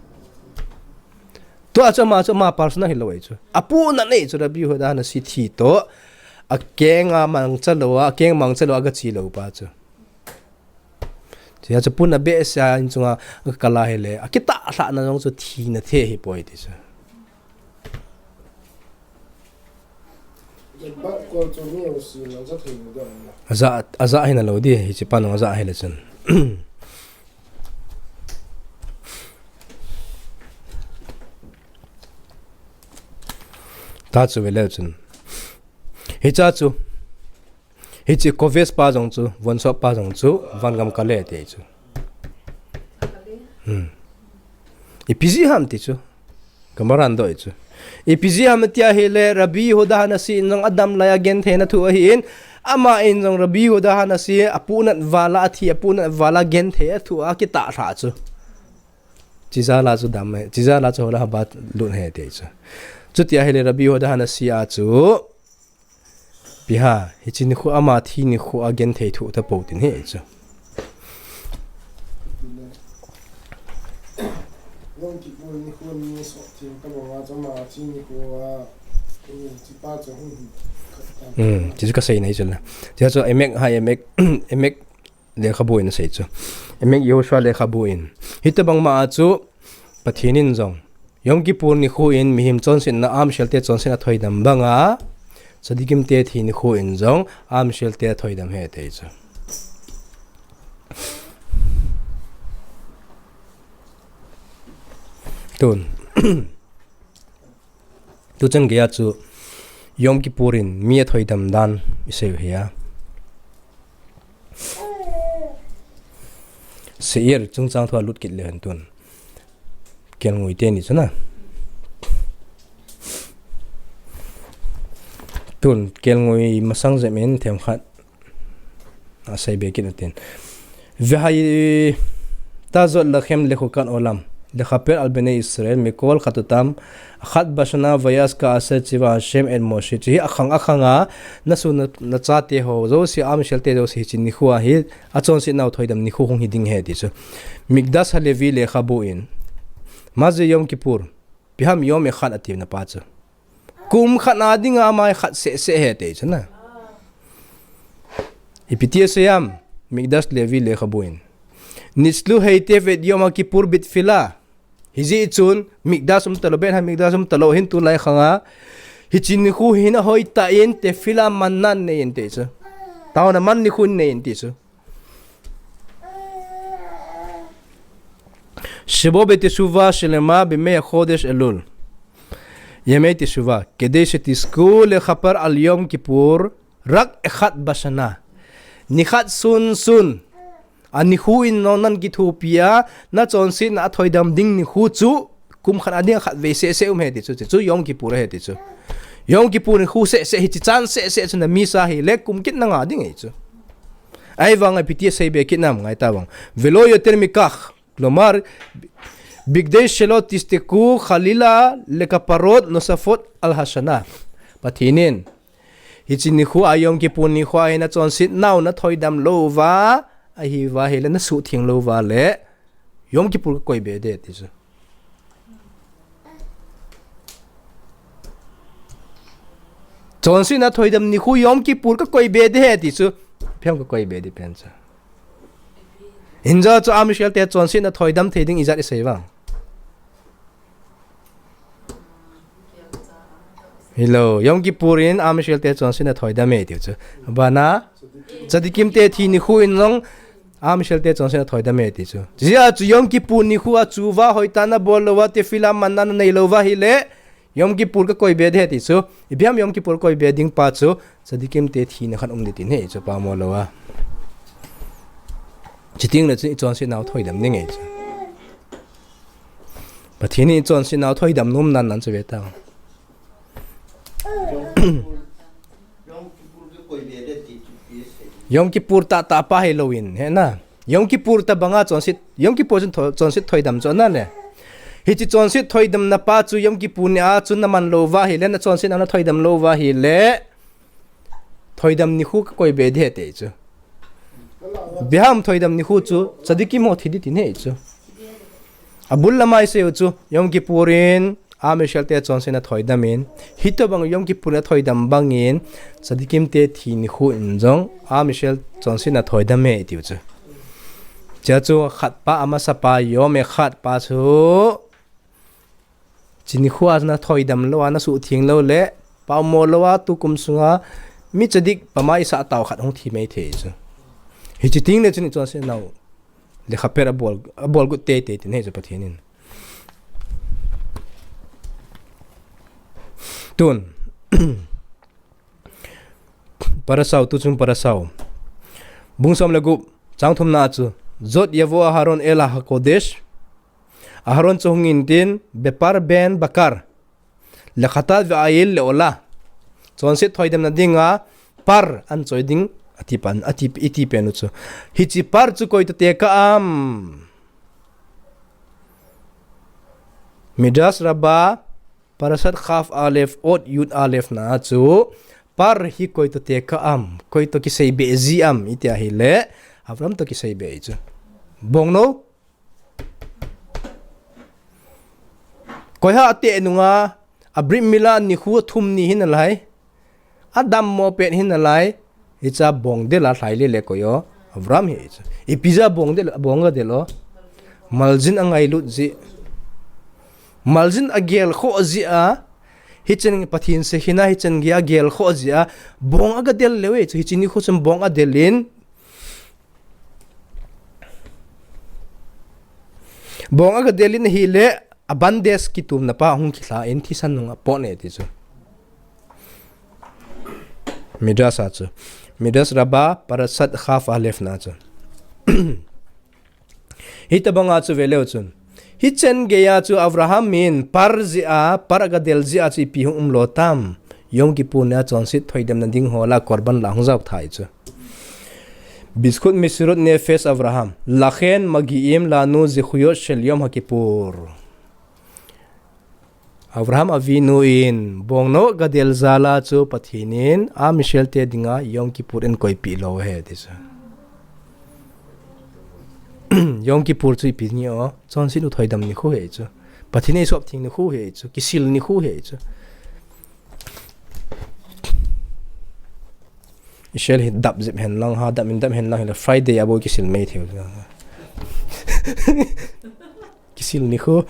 Tua chu ama chu ama personal hilou ahi chu. Apu nat nei chu Rabbi Yehuda HaNasi thi toh. Akeng a mangcha lou a, akeng mangcha lou a gache lou pa chu. Chea chu pun abehseh a in chunga gakal a hile, akitah lhahna jong chu thina thei ahi poi ti chu. Aja, aja hina lou di, hiche pa nung aja hile chun. Ta chu ve leu chun. Hiche chu. Hiche kovesh pa jong chu, von sop pa jong chu, van gam kal e ti chu. Hmm. Ipi jeh ham ti chu. Gemara in adoh chu. Ipi jeh ham tia ahile, Rabbi Yehuda HaNasi in jong adam laiya gentheina thu ahin, ama in jong Rabbi Yehuda HaNasi apu nat val a, athi apu nat val a genthei a thu a kitah lhah chu. Chijal a chu dam e, chijal a chu hola haba lut ahi ti chu. Chuti ahile Rabbi Yehuda HaNasi a chu, ipi ham, hiche nikho ama thi nikho a genthei thu tapou tin ahi chu. Yom Kippur nikho ni sot theng tabang a chu ama thi nikho a, hiche pa chu hung hi khat ta. Hmm, hichu kasei nai chu la. Hichu Emek ha, Emek, Emek lekhabu in asei chu. Emek Yehoshua lekhabu in. Hitabang ma a chu Pathen in jong Yom Kippur nikho in mihem chonsetna, Am Israel te chonsetna thoidam banga, Tzadikim te thi nikho in jong Am Israel te thoidam ahi ti chu. Tun. Tuchan geiya chu Yom Kippur in mi athoidam dan isei u ahi a. Seir chungchang thu a lut kit leu hen tun. Kelngoi teni chu na. Tun, kelngoi masang jep in themkhat asei be kit natin. Vehayitazot lachem lechukot olam, lechaper al bnei Israel, mikol chatotam, achat bashana vayas ka'asher tziva Hashem et Moshe. Chu hi akhang akhang a, nasu na, nachate ho jouse, Am Israel te jouse hiche nikho a hi, achonsetnau thoidam nikho hung hi ding ahi ti chu. Mikdash Halevi lekhabu in. Ma ze Yom Kippur. Ipi ham Yom Echad atina pa chu. Kum khat na dinga ama hi khat seh seh ahi ti chu na. Ipi ti asei em, Mikdash Levi lekhabu in. Nitzlu heitev et Yom HaKippur bitfila. Hijeh chun, Mikdash um talou, Beit HaMikdash um talou, hin tulai khang a, Hiche nikhu hin ahoitah in tefillah manna neiyin ti chu. Taona man nikhu neiyin ti chu. שבו בתשובה שלמה בימי החודש אלול. ימי תשובה, כדי שתזכו לכפר על יום כיפור רק אחד בשנה. Nikhat sunsun. Anikhu in nang nakithopi a, nachonsetna athoidam ding nikhu chu, kum khat a ding a khatvei seh seh um ahi ti chu, chu Yom Kippur ahi ti chu. Yom Kippur nikhu seh seh hiche chan seh seh chu namisa hile kum kit na nga ding ahi chu. Ahivang ipi ti asei be kit nam ngai tavang. ולא יותר מכך, כלומר, בכדי שלא תזדקו חלילה לכפרות נוספות על השנה. Pathen in, hiche nikhu a Yom Kippur nikhu a hin nachonsetna u nathoidam lou uva, ahiuva hile nasuhtheng lou uva le, Yom Kippur kakoi be ding ti chu. Chonsetna thoidam nikhu Yom Kippur kakoi be ding ahi ti chu. Ipi ham kakoi be ding pen chu. Hinjo chu Am Israel te chonsetna thoidam thei ding ijat isei vang. Hilou, Yom Kippur in Am Israel te chonsetna thoidam e tiu chu. Abana, Tzadikim te thi nikhu in jong Am Israel te chonsetna thoidam e ti chu. Hijeh a chu Yom Kippur nikhu a chuva hoitah na bol lou uva, tefillah manna nanei lou uva hile, Yom Kippur kakoi be ding ahi ti chu. Ipi ham Yom Kippur koi be ding pa chu, Tzadikim te thina khat um ding tin ahi chu, pamo lou a. Chuteng le chun ichonsetna u thoidam ding ahi chu. Pathen in ichonsetna u thoidam nom nan nan chu ve ta. Yom Kippur tahtah pa hilou in, he na. Yom Kippur tabang a chonset, Yom Kippur chun tho-, chonset thoidam chu ana le. Hiche chonset thoidamna pa chu Yom Kippur ni a chun naman lou uva hile, nachonsetna nathoidam lou uva hile, thoidam nikhu kakoi be ding ahi ti chu. Ipi ham thoidam nikhu chu, Tzadikim ho thi ding tin ahi chu. Abul lam a isei u chu, Yom Kippur in, Am Israel te chonsetna thoidam in, hitobang Yom Kippur a thoidam bang in, Tzadikim te thi nikhu in jong, Am Israel chonsetna thoidam e tiu chu. Chea chu khat pa, amasa pa, Yom Echad pa chu, hiche nikhu a nathoidam lou a, nasuhtheng lou le, pamo lou a, tukum sunga, mi tzadik pama isah tau khat hung thi mai thei chu. Hiche teng le chun ichonsetna u lekhaper abol, abol got teitei tin ahi chu Pathen in. Tun. Parasha u, tu chung parasha u. Bung som le gup, chang thumna chu. Zot yavo Aharon el hakodesh. Aharon chu hung in tin, bepar ben bakar. Lechatat ve'ayil le'olah. Chonset thoidamna dinga, par ahin choi ding, ati pen, ati, iti pen u chu. Hiche par chu koi toh tekah am. Midrash Rabbah, Parashat Chaf Aleph, Ot Yud Aleph na chu, par hi koi toh tekah am, koi toh kisei be ji am, iti ahile, Avraham toh kisei be ji chu. Bongnou? Koi ham ate nunga, a Brit Mila nikho thum ni hi nalai. Adammo pet hi nalai, hiche a bong del a lhai lele koi o, Avraham hi chu. Ipi jeh a bong del, bong agadel o. Maljin angailut jeh. Maljin agel khoh jeh a, hichan Pathen sekhin a, hichan geiya agel khoh jeh a, bong agadel leu e chu, hiche nikho chun bong adel in, Bong agadel in ahile, a bandage kitumna pa hung kilha in thisan nung apot e ti chu. Midrash a chu. Midrash Rabbah, Parashat Chaf Aleph na chu. Hitobang a chu veleu chun. Hichan geiya chu Avraham in par jeh a, par agadel jeh a chu ipi hung umlo tam. Yom Kippur nia chonset thoidamna ding ho lah a korban la hung jao thei chu. Bizchut Mesirut Nefesh Avraham, lachen magi'im lanu zichuyot shel Yom HaKippur. Avraham Avinu in bongnou agadel jal a chu Pathen in Am Israel te dinga Yom Kippur ahin koipeh lou ahi ti chu. Yom Kippur chu ipi ni o, chonset u thoidam nikho ahi chu. Pathen eisop theng nikho ahi chu, kisil nikho ahi chu. Israel hi dap jep hen lang, ha dap in dap hen lang, hile Friday a bou kisil mai thei. Kisil nikho.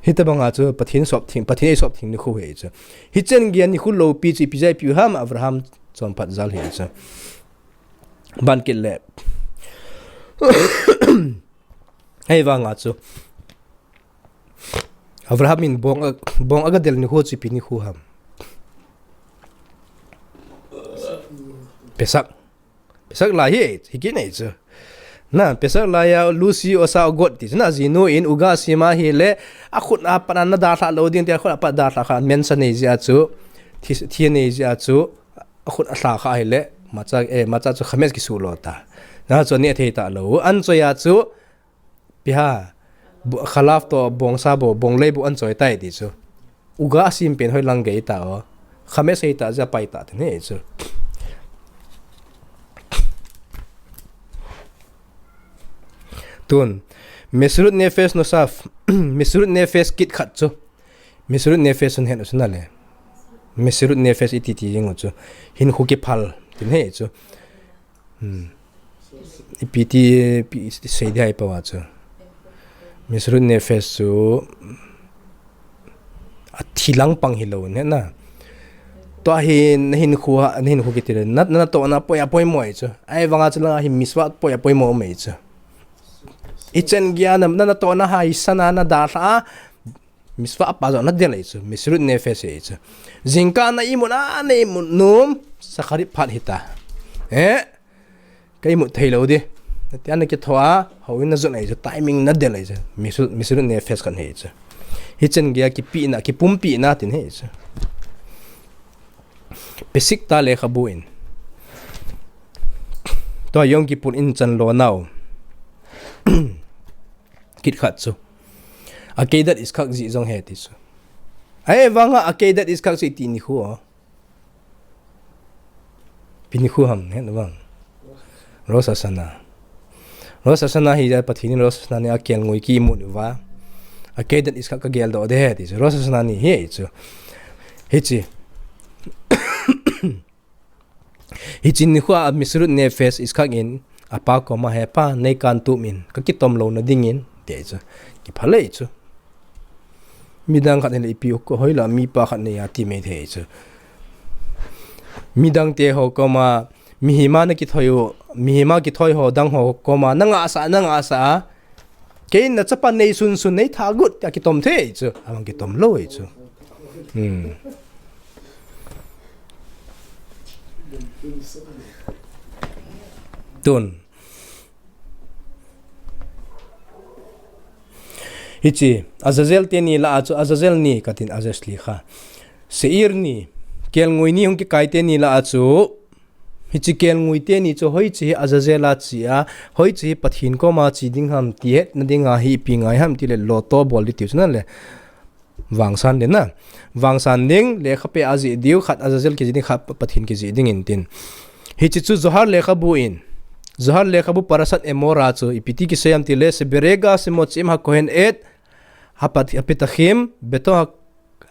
Hitabanga chu Pathen sop theng, Pathen ei sop theng nikho hi chu. Hichen geiya nikho loupi chu ipi jeh a ipi u ham, Abraham chonphat jal hi chu. Ban kit le. Ahivanga chu Abraham in bong a, bong aga del nikho chu ipi nikho ham. Pesach. Pesach lai hi, hi kit nei chu. Na, Pesach laiya, Lucy osa ogot ti chu na, ajinu in uga asem ahile, akhut apat ana dalha lou ding ti, akhut apat dalha kha, mensa nei jeh a chu, thi, thi nei jeh a chu, akhut alha kha ahile, matzah, eh, matzah chu chametz kisu lo ta. Na, chu aneh thei talou. An choi a chu, Ipi ham, bu-, chalav toh bongsa bou, bonglei bou anchoi tai ti chu. Uga asem pen hoilang gei ta o. Chametz sei ta jeh a pai ta tin hi chu. Tun, Mesirut Nefesh nosaf, Mesirut Nefesh kit khat chu. Mesirut Nefesh hung het u chu na le. Mesirut Nefesh iti ti jing u chu. Hinkho kiphal, tin hi chu. Hmm. Ipi ti, ipi ti sei ding ham ipi ham chu. Mesirut Nefesh chu athi lang pang hilou in na. Tua hi na hinkho a, na hinkho kiti le. Na, natohna poi a poimo ahi chu. Ahivanga chu langa hi mitzvah poi a poimo ahi chu. Ichan geiya na, na, natohna hi sana na dalha a. Mitzvah apa jong nadel ahi chu, Mesirut Nefesh ahi chu. Jingkah na imut a, na imut nom, Shacharit phat hita. Eh? Ka imut thei lou ding. Tia na kitho a, houin na jot ahi chu, timing nadel ahi chu. Mesirut, Mesirut Nefesh khat ahi chu. Hichan geiya kipehna, kipumpehna tin ahi chu. Pesach ta lekhabu in. Tua Yom Kippur in chan lo nau. Kit khat chu. Akedat Yitzchak jeh jong ahi ti chu. Ahivanga Akedat Yitzchak chu iti nikho. Ipi nikho ham, het na vang. Rosh Hashanah. Rosh Hashanah hi jeh a Pathen in Rosh Hashanah ni a kelngoi kimu uva. Akedat Yitzchak kageldoh ding ahi ti chu. Rosh Hashanah ni hi chu. Hiche. Hiche nikho a Mesirut Nefesh Yitzchak in apa koma, "He pa, nei kan tup in, ka kitom louna dingin," ti ahi chu. Kiphal ahi chu. Midang khat in le ipi u ko hoila mipa khat nei a ti mai thei chu. Midang te ho koma, mihem a na kithoi u, mihem a kithoi ho dang ho koma, na ngahsah, na ngahsah a. Kei in na chapa nei sunsun nei tha got, a kitom thei chu. Ahivang kitom lou ahi chu. Hmm. Tun. Hiche, Azazel teni lah a chu, Azazel ni katin Azazel li kha. Seir ni, kelngoi ni hung kikai teni lah a chu, Hiche kelngoi teni chu hoiche hi Azazel a che a, hoiche hi Pathen koma che ding ham ti hetna dinga hi ipi ngai ham ti le lotto bol ding tiu chu na le. Vangsan ding na. Vangsan ding, lekha peh a jih diu, khat Azazel kijih ding, khat Pathen kijih ding in tin. Hiche chu Zohar lekhabu in. Zohar lekhabu Parashat Emor a chu ipi ti kisei ham ti le, Sheberegah shemotzi'im hakohen et, hapat-, hapetachim, beto ha-,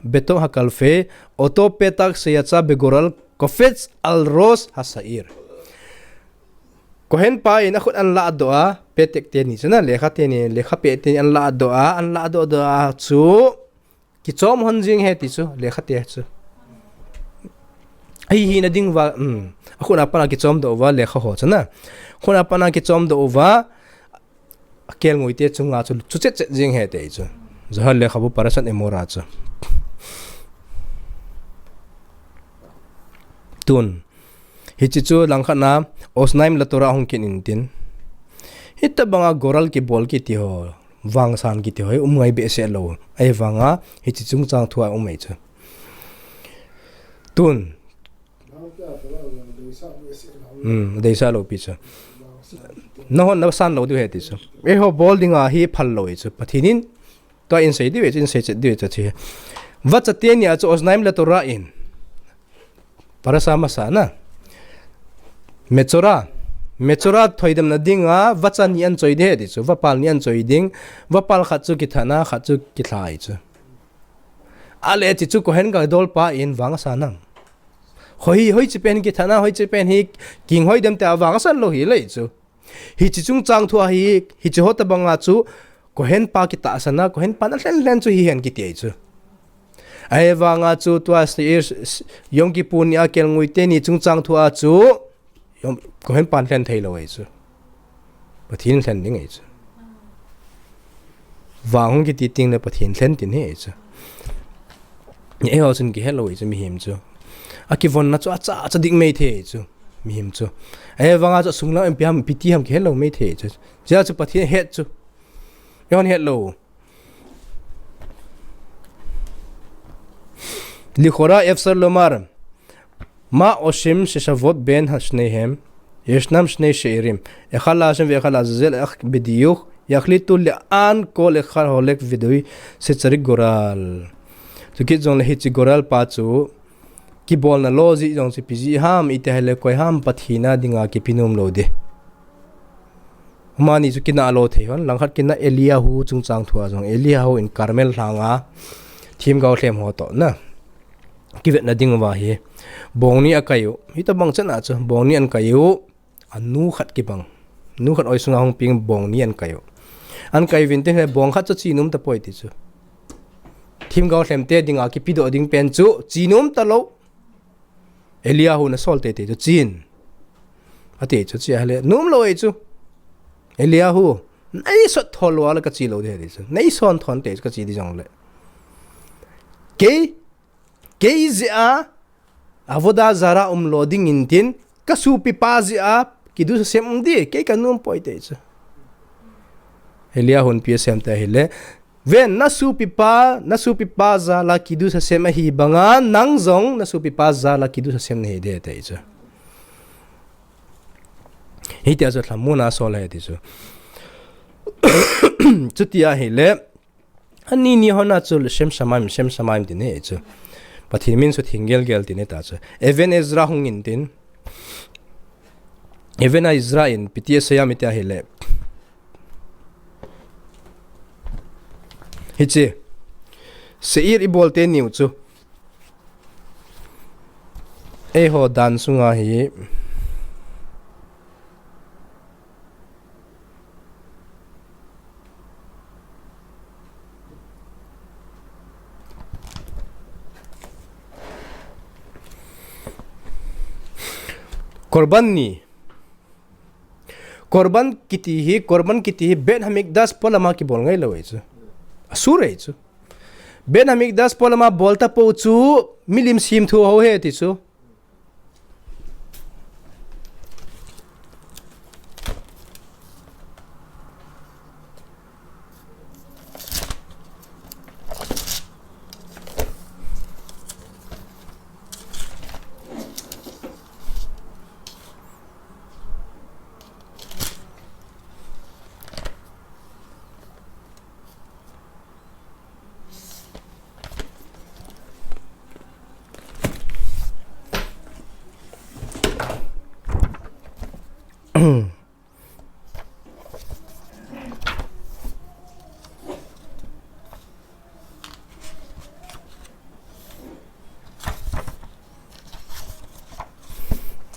Beto hakalfe, oto petach sheyatza begoral kofetz al rosh hasa'ir. Kohen pa in akhut anlah doh a, petach teni chu na, lekha teni, lekha peh teni anlah doh a, anlah doh doh a chu, kichom hon jing ahi ti chu, lekha te chu. Ahi hina ding uva, um, akhut a pat a kichom doh uva, lekha ho chu na. Akhut a pat a kichom doh uva, Akelngoi te chunga chu, chu chet chet jing ahi ti chu. Zohar lekhabu Parashat Emor a chu. Tun. Hiche chu langkhat na, Oznaim LaTorah hung kit in tin. Hitabanga goral kibol kiti ho, vangsan kiti ho, um ngai behseh lou. Ahivanga, hiche chungchang thu a um ahi chu. Tun. Hmm, deisah lou pi chu. Nahon nasan lou diu ahi ti chu. Eiho bol dinga hi phal lou ahi chu. Pathen in, tua in sei diu ahi chu, in sei chet diu ahi chu. Vacha teni a chu Oznaim LaTorah in. Parasha masa na. Metzora. Metzora thoidamna dinga, vacha ni anchoi ding ahi ti chu. Vapal ni anchoi ding. Vapal khat chu kithat na, khat chu kitha ahi chu. Ale hiche chu Kohen Gadol pa in vang asa nang. Hoi, hoiche pen kithat na, hoiche pen hi kinghoi dem tia vang asan lou hile chu. Hiche chungchang thu a hi, hiche ho tabanga chu Kohen pa kitahsan a, Kohen pa na lhen lhen chu hihen kiti ahi chu. Ahivanga chu tua Seir, Yom Kippur ni a kelngoi teni chungchang thua chu, Yom, Kohen pan lhen thei lou ahi chu. Pathen lhen ding ahi chu. Vang hung kiti teng le Pathen lhen tin ahi chu. Eiho chun kihet lou ahi chu mihem chu. Akivonna chu acha, acha dik mei thei ahi chu. Mihem chu. Ahivanga chu asunglang ipi ham, ipi ti ham kihet lou mei thei ahi chu. Chea chu Pathen het chu. Eihon het lou. לכאורה אפשר לומר, מה עושים ששבות בין שניהם? ישנם שני שעירים, אחד להשם ואחד לעזאזל, איך בדיוק יחליטו לאן כל אחד הולך ודאי שצריך גורל. Chukit jongle hiche גורל pa chu, kibolna lo jeh jong chu ipi jeh ham, iti ahile koi ham Pathen a dinga kipe nom lou ding. Amani chu kinah lou thei hon, langkhat kinah Eliahu chungchang thua jong, Eliahu in Carmel lhanga themgao lhem ho toh na kivetna ding uva hi, bong ni akai u, hitobang chan a chu, bong ni akai u, anu khat kibang, nu khat oi sunga hung peng bong ni akai u. Akai uvin teng le bong khat chu che nom tapoi ti chu. Themgao lhem te dinga kipedoh ding pen chu che nom talou. Eliahu na sol teitei chu chen. Ati chu che ahile, nom lou ahi chu. Eliahu, nei sot thon lou a le kache lou ding ahi ti chu. Nei sot thon tei chu kache ding jongle. Kei, kei jeh a, עבודה זרה um lou ding intin, kasopipa jeh a, קידוש השם um ding, kei kanom poi ti chu. Eliahu in ipi asei em ti ahile, Ven, nasopipa, nasopipa jal a קידוש השם ahi banga, nang jong nasopipa jal a קידוש השם nahi ding ti chu. Hitia chu lhamon a asol ahi ti chu. Chuti ahile, ani ni hon a chu לשם שמים, לשם שמים ti ahi chu. Pathen min sutheng gel gel ti ahi ta chu. Even Ezra hung intin. Even Ezra in ipi ti asei em ti ahile. Hiche Seir ibol teni u chu, eiho dan sunga hi Korban ni. Korban kiti hi, Korban kiti hi Beit Hamikdash polama kibol ngai lou ahi chu. Asur ahi chu. Beit Hamikdash polama bol tapou chu milim semthu ho ahi ti chu.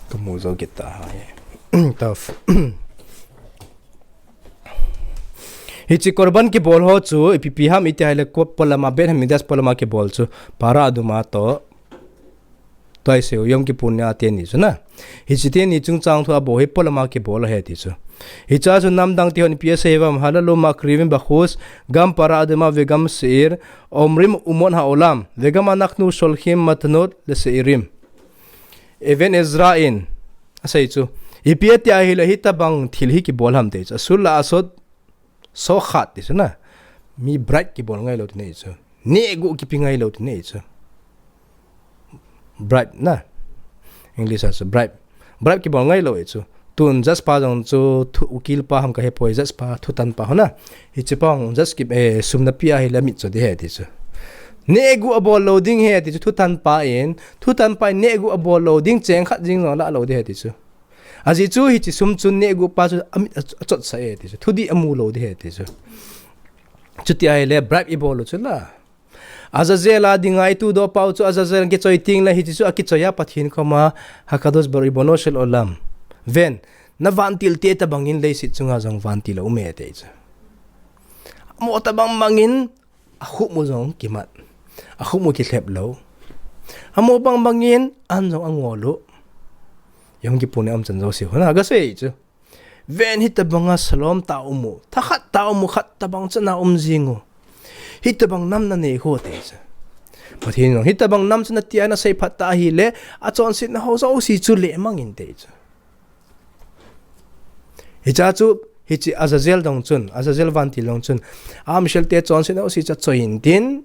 Kamu jou kit tahi. Tough. Hiche Korban kibol ho chu ipi ipi ham iti ahile, ko polama, Beit Hamikdash polama kibol chu para aduma toh, tua isei u Yom Kippur ni a teni chu na. Hiche teni chungchang thu a bou hi polama kibol ahi ti chu. Hiche a chu namdang te hon ipi asei uvem, הללו מקריבים בחוץ גם פרה אדומה וגם שעיר, אומרים אומות העולם, וגם אנחנו שולחים מתנות לשעירים. Even Ezra in asei chu, ipi ati ahile hitabang thil hi kibol ham ti chu. אסור לעשות שוחד ti chu na. Mi bribe kibol ngai lou ti ahi chu. Nehguh kipe ngai lou ti ahi chu. Bribe na. English a chu bribe. Bribe kibol ngai lou ahi chu. Tun judge pa jong chu thu, ukil pa ham kahepoi, judge pa, thutan pa ho na. Hiche pa jong judge ki, eh, sum nape ahile amit cho ding ahi ti chu. Nehguh abol lou ding ahi ti chu, thutan pa in, thutan pa in nehguh abol lou ding, cheng khat jeng jong alah lou ding ahi ti chu. Ajeh chu hiche sum chun nehguh pa chu amit a, achotsah e ti chu. Thudih amu lou ding ahi ti chu. Chuti ahile bribe ibol u chu la. Azazel a dinga ituhdoh pau chu Azazel kichoi teng le hiche chu akichoi a Pathen koma, הקדוש ברוך הוא, רבונו של עולם. Ven, na vantil te tabang in leiset chunga jong vantil aum e ti chu. Amo tabang bangin, akhut mu jong kimat. Akhut mu kilhep lou. Amo bang bangin, an jong angol u. Jong kipuni um chan jouse. Hona, kasei chu. Ven hitabanga salom ta um u. Thakhat ta um u, khat tabang chana um jing u. Hitabang nam nanei ho te chu. Pathen in jong, hitabang nam chu natia nasei phat ta ahile, achonsetna ho jouse chu le mangin te chu. Hicha chu, hiche Azazel dong chun, Azazel vantil dong chun, a Michel te chonsetna jouse chu achoi intin,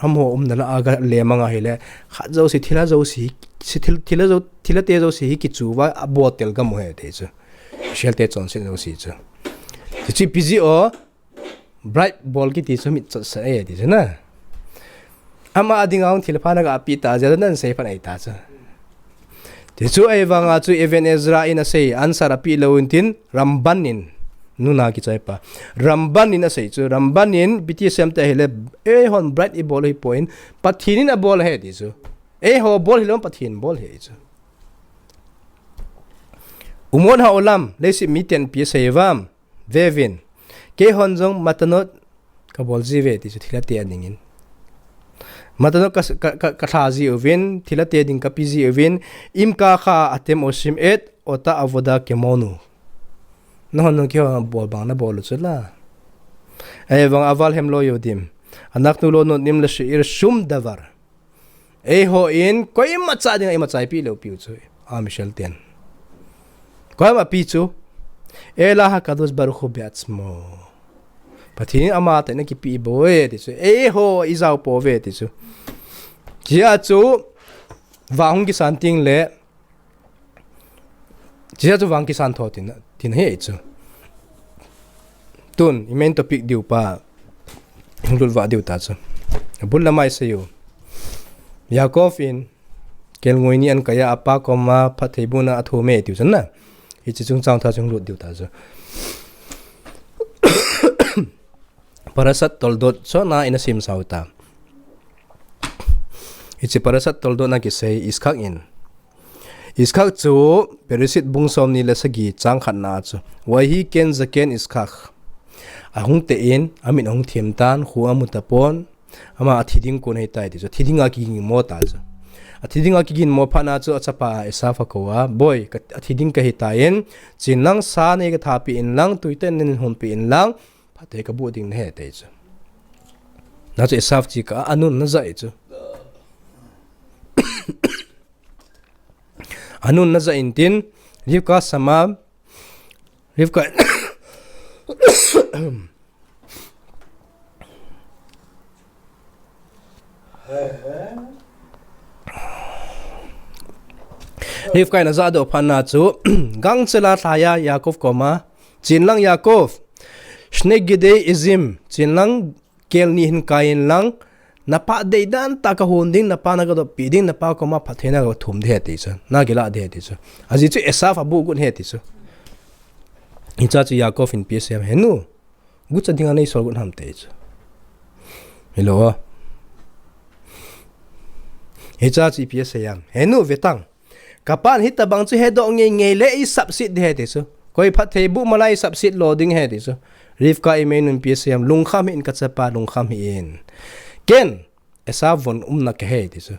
amo umna lah a aga le mang ahile, khat jouse, thilha jouse, si thil, thilha jo, thilha te jouse hi kichu uva, abol tel gam u ahi te chu. Michel te chonsetna jouse chu. Hiche P G O, Bright bol kiti chu mit chotsa e ti chu na. Ama dinga hung thilpha naga pe ta jeh a nan sei phat ahi ta chu. Ti chu ahivanga chu Even Ezra in asei, answer ape lou intin Ramban in, nuna kichai pa. Ramban in asei chu, Ramban in B T S M te ahile, eihon Bright ibol u hipon, Pathen in abol ahi ti chu. Eiho bol hilou, Pathen bol ahi chu. Umot Ha'olam, leiset miten ipi asei uvam. Veuvin. Keihon jong matanot kabol ji uve ti chu thilha te adingin. Matanot ka, ka, ka, kalha ji uvin, thilha te ding kape ji uvin, אם ככה אתם עושים את אותה עבודה כמונו. Nahon jong keihon bol bang nabol u chu la. Ahivang אבל הם לא יודעים. אנחנו לא נותנים לשעיר שום דבר. Eihon koima cha dinga imacha ipe lou piu chu. A Michel ten. Koima pe chu. אלא הקדוש ברוך הוא בעצמו. Pathen in ama tahina kipe bou e ti chu. Eiho ijao pouve ti chu. Chia chu vang hung kisan teng le. Chia chu vang kisan tho tina, tina ahi chu. Tun, i main topic diu pa, hung lut vah diu ta chu. Abul lama isei u. Yaakov in, kelngoi ni ahin kai a, apa koma phatthei bohna athum e tiu chu na. Hiche chungchang tha chu hung lut diu ta chu. Parashat Toldot, chona ina sim sau ta. Hiche Parashat Toldot na kisei Yitzchak in. Yitzchak chu Bereshit bung somni le sagi chang khatna chu. ויהי כן זקן יצחק. Ahung tein, amin ahung thim tan, kho amu tapon, ama athi ding kon ahitai ti chu. Athi dinga kiginmo ta chu. Athi dinga kiginmo phat na chu achapa Esav akou a, Boi, ka, athi ding kahitan, chen lang sa nei kathapi in lang, tui tah in nei honpi in lang, phatthei kaboh ding nahi ti chu. Na chu Esav chi ka, anun na ja e chu. Anun na ja intin, Rivka sama, Rivka, Rivka in aja doh phat na chu, gangchela lhai a Yaakov koma, chen lang Yaakov, שני גדי עזים, chen lang kel ni hin kai in lang, napa deidan tah kahon ding, napa nagadoppi ding, napa koma phatthei nagathum ding ahi ti chu, nakilah ding ahi ti chu. Ajeh chu Esav abuh got ahi ti chu. Hicha chu Yaakov in ipi asei em, Henu, gucha dinga neisol got ham ti chu. Hello. Hicha chu ipi asei em, Henu, vetan. Kapan hitabang chu hedoh ngeingei le isapsit ding ahi ti chu. Koi phatthei boh malai isapsit lou ding ahi ti chu. Rivka in ipi asei em, lungkham hih in kachapa, lungkham hih in. Ken, Esav von umna kahi ti chu.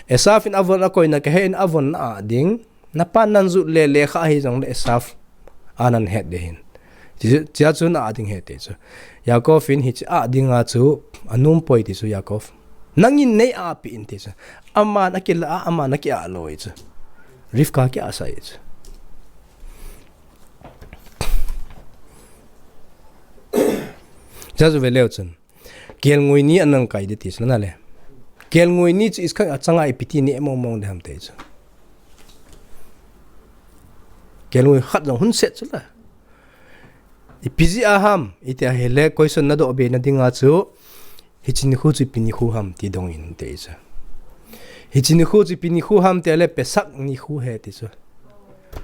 Esav in avon akoina kahi in avon na-ah ding. Napa nanjut le lekha ahi jongle Esav a nahet ding ahin. Chia chu na-ah ding ahi ti chu. Yaakov in hiche ah dinga chu anom poi ti chu Yaakov. Nangin nei-ahpi in ti chu. Aman akilah a, aman aki-ah lou ahi chu. Rivka ki-ahsah ahi chu. Chia chu ve leu chun. Kelngoi ni ahin kai ding ti chu na le. Kelngoi ni chu Yitzchak achanga ipi ti neh mong mong ding ham ti chu. Kelngoi khat jong hung set chu la. Ipi jeh a ham, iti ahile, question nadoh be na dinga chu, hiche nikho chu ipi nikho ham ti dong in ti chu. Hiche nikho chu ipi nikho ham ti ahile, Pesach nikho ahi ti chu.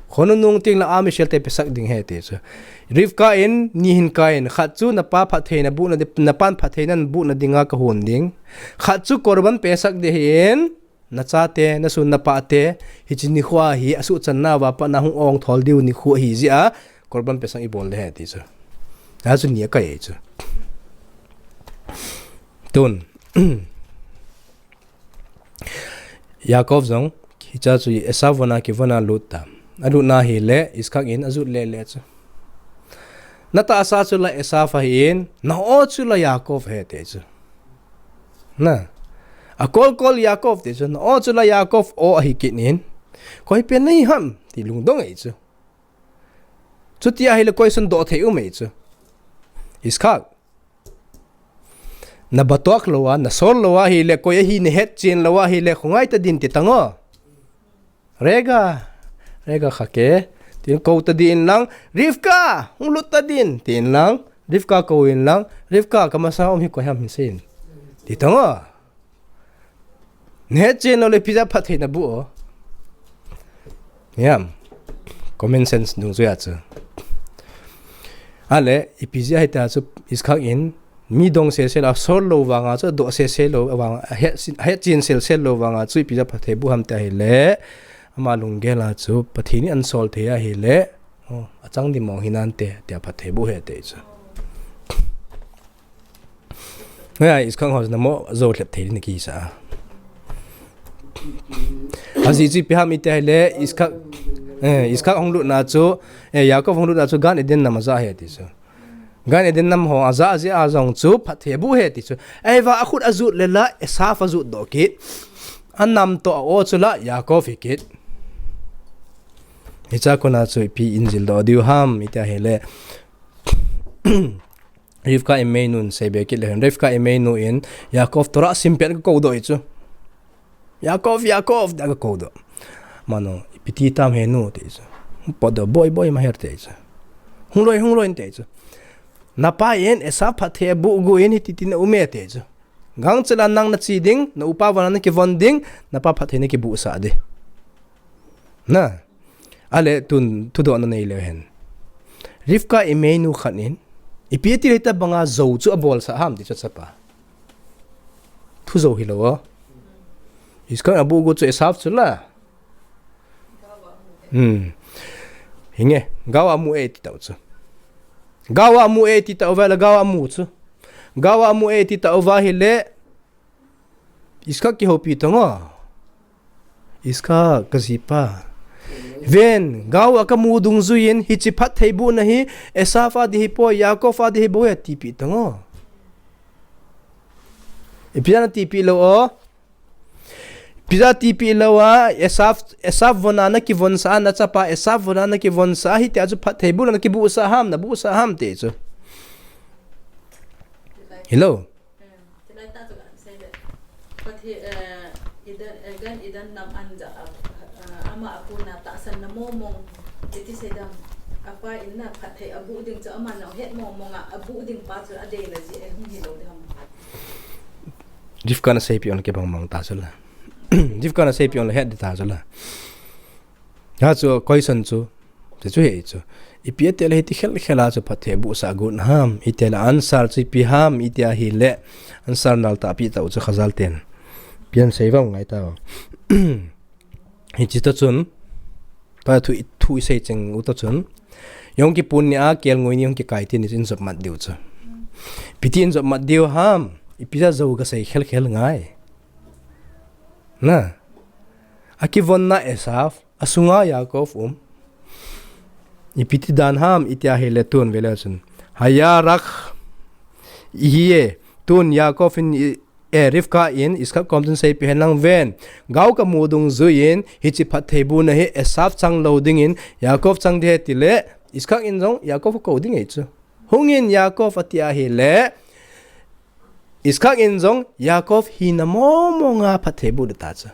Khonung nung teng le a Michel te Pesach ding ahi ti chu. Rivka in, ni hin kai in, khat chu napa phatthei nabohna di, napan phatthei nabohna dinga kahon ding. Khat chu korban Pesach ding ahin, nachate, nasun napate, hiche nikho hi asuhchanna uva pat na hung ong thol diu nikho ahi jeh a, korban Pesach ibol ding ahi ti chu. Achu ni akai chu. Tun. Yaakov jong, hiche chu Esau vona kivon a lut ta. Alut na hile, Yitzchak in ajut lele chu. Na tahsa chu la Esau ahin, na o chu la Yaakov ahi ati chu. Na. Akol kol Yaakov ati chu, na o chu la Yaakov o ahi kit in. Koi pen nahi ham, ti lungdong ahi chu. Chuti ahile koi sundoh thei um ahi chu. Yitzchak. Na batuak lou a, na sol lou ahile, koi ahi na hetchen lou ahile, khongai ta din ti tang o. Rega, Rega khake, tin kou ta din lang, Rivka, hung lut ta din, tin lang, Rivka kou in lang, Rivka ka masang a um hi koi ham hin sei in. Ti tang o. Na hetchen lou le ipi jeh a phatthei na buh o. Yam. Common sense dungjuia chu. Ale, ipi jeh a hitia chu Yitzchak in mi dong sel sel a sol lou vanga chu, doh sel sel lou vanga, het, hetchen sel sel lou vanga chu ipi jeh a phatthei buh ham tia hile, ama lunggel a chu Pathen in ahin sol thei ahile, o, achang di mong hinante, tia phatthei buh ahi ati chu. Hia, Yitzchak ho na mo, jou lhep thei ni kisa. Ajeh chu ipi ham iti ahile, Yitzchak, eh, Yitzchak hung lut na chu, eh, Yaakov hung lut na chu, Gan Eden nam aja ahi ati chu. Gan Eden nam ho aja, aja a jong chu, phatthei abuh ahi ati chu. Ahivang akhut ajut le la, Esau ajut doh kit. Anam toh a o chu la, Yaakov ahi kit. Hiche a kona chu ipi in jil doh diu ham, iti ahile. Rivka Imeinu in seibe kit le hen. Rivka Imeinu in Yaakov Torah sim pet a kakou doh ahi chu. Yaakov, Yaakov, tia kakou doh. Mano, ipi ti tam henu, ati chu. Potdoh, boi, boi, maher, ati chu. Hung loi, hung loi, ati chu. Napa in, Esau phatthei abuh gu in, hiti tin aume, ati chu. Gangchel a nang nache ding, na upa vona nakivon ding, napa phatthei nakibuhsah ding. Na. Ale tun thudoh na nei leu hen. Rivka Imeinu khat in, ipi ati le hitobanga jou chu abolsah ham ti chu achapa. Thu jou hilou o. Yitzchak abuh gu chu Esau chu la. Hmm. Hinge, gao a amu e ti tau chu. Gao a amu e ti tau va la gao a amu chu. Gao a amu e ti tau va hile, Yitzchak kihoupi tang o. Yitzchak, kajipa. Ven, gao a kamu dungjuiyin, hiche phatthei buhna hi, Esau a ding hipoi, Yaakov a ding hibou e, atipeh tang o. Ipi jeh a atipeh lou o. Ipi jeh a atipeh lou a, Esau, Esau vona nakivonsah a, nachapa Esau vona nakivonsah a, hitia chu phatthei buhna nakibuhsah ham, nabuhsah ham ti chu. Hello. Chulai tah chu kasei le. Pathen, eh, Eden, eh, Gan Eden nam aja a, eh, ama akona tahsan na mong mong, iti seidam. Apa in na phatthei abuh ding chu ama nahet mong mong a, abuh ding pa chu adeina jeh, eh, hung hilou ding ham. Rivka na seipeh un kibang bang ta chu la. Rivka na seipeh un la het ding ta chu la. Hichu question chu, ti chu hi chu. Ipi ati le hiti khel khel a chu phatthei buhsah got ham, iti le answer chu ipi ham, iti ahile answer nal tahpi tau chu Khazal ten. Pian sei vang ngai tau. Hichi ta chun, ta thu, thu isei cheng u ta chun. Yom Kippur ni a kelngoi ni Yom Kippur kai ti ni in jop mat diu chu. Ipi ti in jop mat diu ham, ipi jeh a jou kasei khel khel ngai. Na. Akivonna Esau, asunga Yaakov um. Ipi ti dan ham, iti ahile tun vele chun. Hayarach, ihi e, tun Yaakov in, i, eh, Rivka in, Yitzchak kom chun seipeh hen lang ven. Gao kamu dungjuiyin, hiche phatthei buhna hi Esau chang lou dingin, Yaakov chang ding ahi ti le, Yitzchak in jong Yaakov akou ding ahi chu. Hungin Yaakov ati ahile, Yitzchak in jong Yaakov hina mong mong a phatthei buh ding ta chu.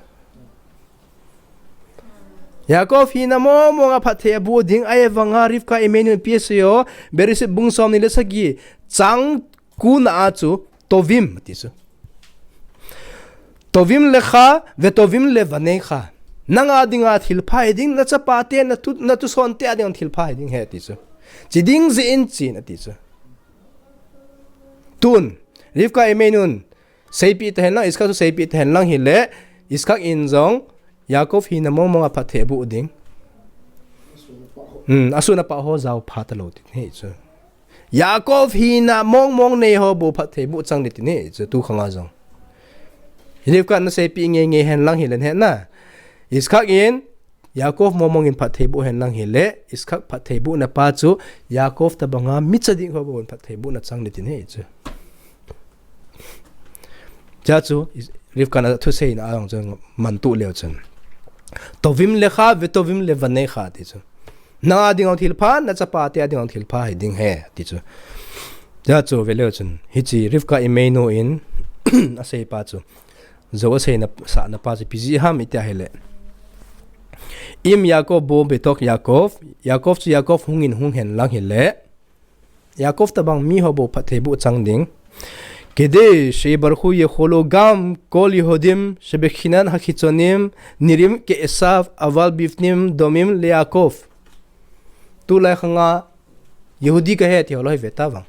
Yaakov hina mong mong a phatthei abuh ding, ahivang a Rivka Imeinu in ipi asei o, Bereshit bung som ni le sagi, chang ko na a chu, Tovim, ati chu. Tovim lecha, vetovim levanecha. Nanga dinga thilpha hiding, nachapa te, natu, natusonte a dinga thilpha hiding ahi ati chu. Chi ding jeh in chen ati chu. Tun, Rivka Imeinun, seipeh ta hen lang, Yitzchak chu seipeh ta hen lang hile, Yitzchak in jong, Yaakov hina mong mong a phatthei abuh ding. Hmm, asun apa ho jao pha talou tin ahi chu. Yaakov hina mong mong nei ho bou phattheiboh chang ding ahi ti ahi chu tu khang a jong. Rivka in aseipi nge nge hen lang hile hetna. Yitzchak in Yaakov mong mong in phattheiboh hen lang hile, Yitzchak phattheibohna pa chu Yaakov tabanga micha ding ho bou in phattheibohna chang ding ahi ti ahi chu. Chua chu Rivka in athuseina a jong chu mantu leu chun. Tovim lecha vetovim levanecha ti chu. Na a ding a thilpha, na chapate a ding a thilpha hi ding ahi ti chu. Chua chu veleu chun. Hiche Rivka imeinu in aseipa chu. Jou aseina sahna pa chu ipi jeh ham iti ahile. Im Yaakov bo betok Yaakov. Yaakov chu Yaakov hung in hung hen lang hile. Yaakov tabang mi ho bou phattheiboh chang ding. Kede shebarchu yecholo gam kol Yehudim shebechinan hachichonim nirim ke Esav aval bifnim domim le Yaakov. Tulai khang a Yehudi kahi ti ho lou hi ve ta vang.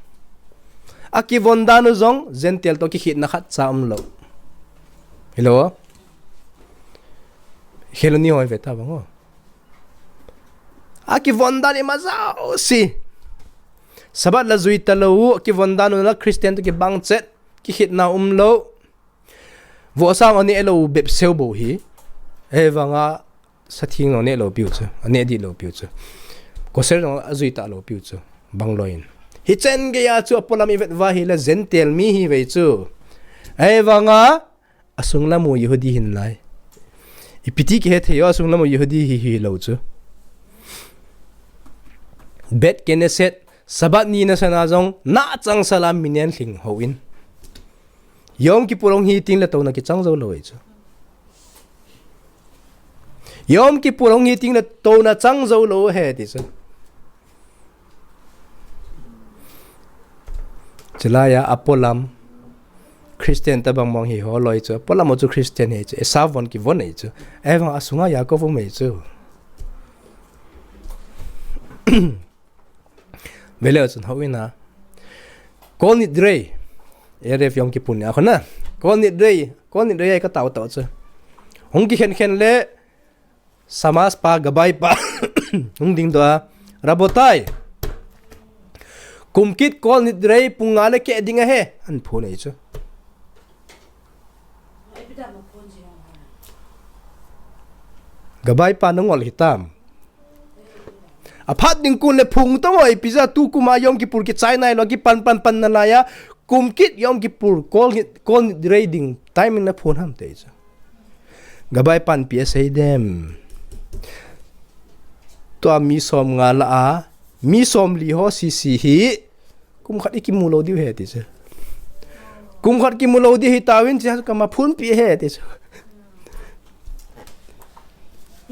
Akivon dan u jong Gentile to kikhetna khat cha umlou. Hello. Hello ni ho hi ve ta vang o. Akivon dan ima jouse. Sabbath la jui talou, akivon dan u la Christian to kibang chet, kikhetna umlou. Vohsa aneh lou bep seu bou hi. Ahivanga satheng aneh lou piu chu, aneh dih lou piu chu. Kosher jong ajui talou piu chu. Bang lou in. Hichen geiya chu apolam ivet uva hile Gentile mi hi ve chu. Ahivanga asunglam u Yehudi hin lai. Ipi ti kihethei u asunglam u Yehudi hi hilou chu. Bet Knesset, Sabbath ni nasana jong, na changsal a minyan lhing hou in. Yom Kippur hung hi teng le touna kichang jou lou ahi chu. Yom Kippur hung hi teng le touna chang jou lou ahi ti chu. Chulai a apolam Christian tabang mong hi holoi chu. Apolam u chu Christian ahi chu. Esav von kivon ahi chu. Ahivang asunga Yaakov um ahi chu. Veleu chun hou in a. Kol Nidrei. Erev Yom Kippur ni a khun a. Kol Nidrei. Kol Nidrei ahi katao tao chu. Hung kikhen khen le Shamas pa, Gabai pa. Hung dingdoh a. Rabotai. Kum kit Kol Nidrei pung nga le keh ding ahi. Ahin phon ahi chu. Gabai pa nangol hitam. Aphat ding kon le phung tang o, ipi jeh a tu kum a Yom Kippur kichai nailou, kipan pan pan nalai a. Kum kit Yom Kippur, Kol Nid, Kol Nidrei ding, timing naphon ham ti chu. Gabai pan ipi asei dem. Tua mi som nga lah a, mi som li ho sese hi, kum khat ikimu lou diu ahi ti chu. Kum khat kimu lou ding ahi tauvin, chua chu kamaphonpi ahi ti chu.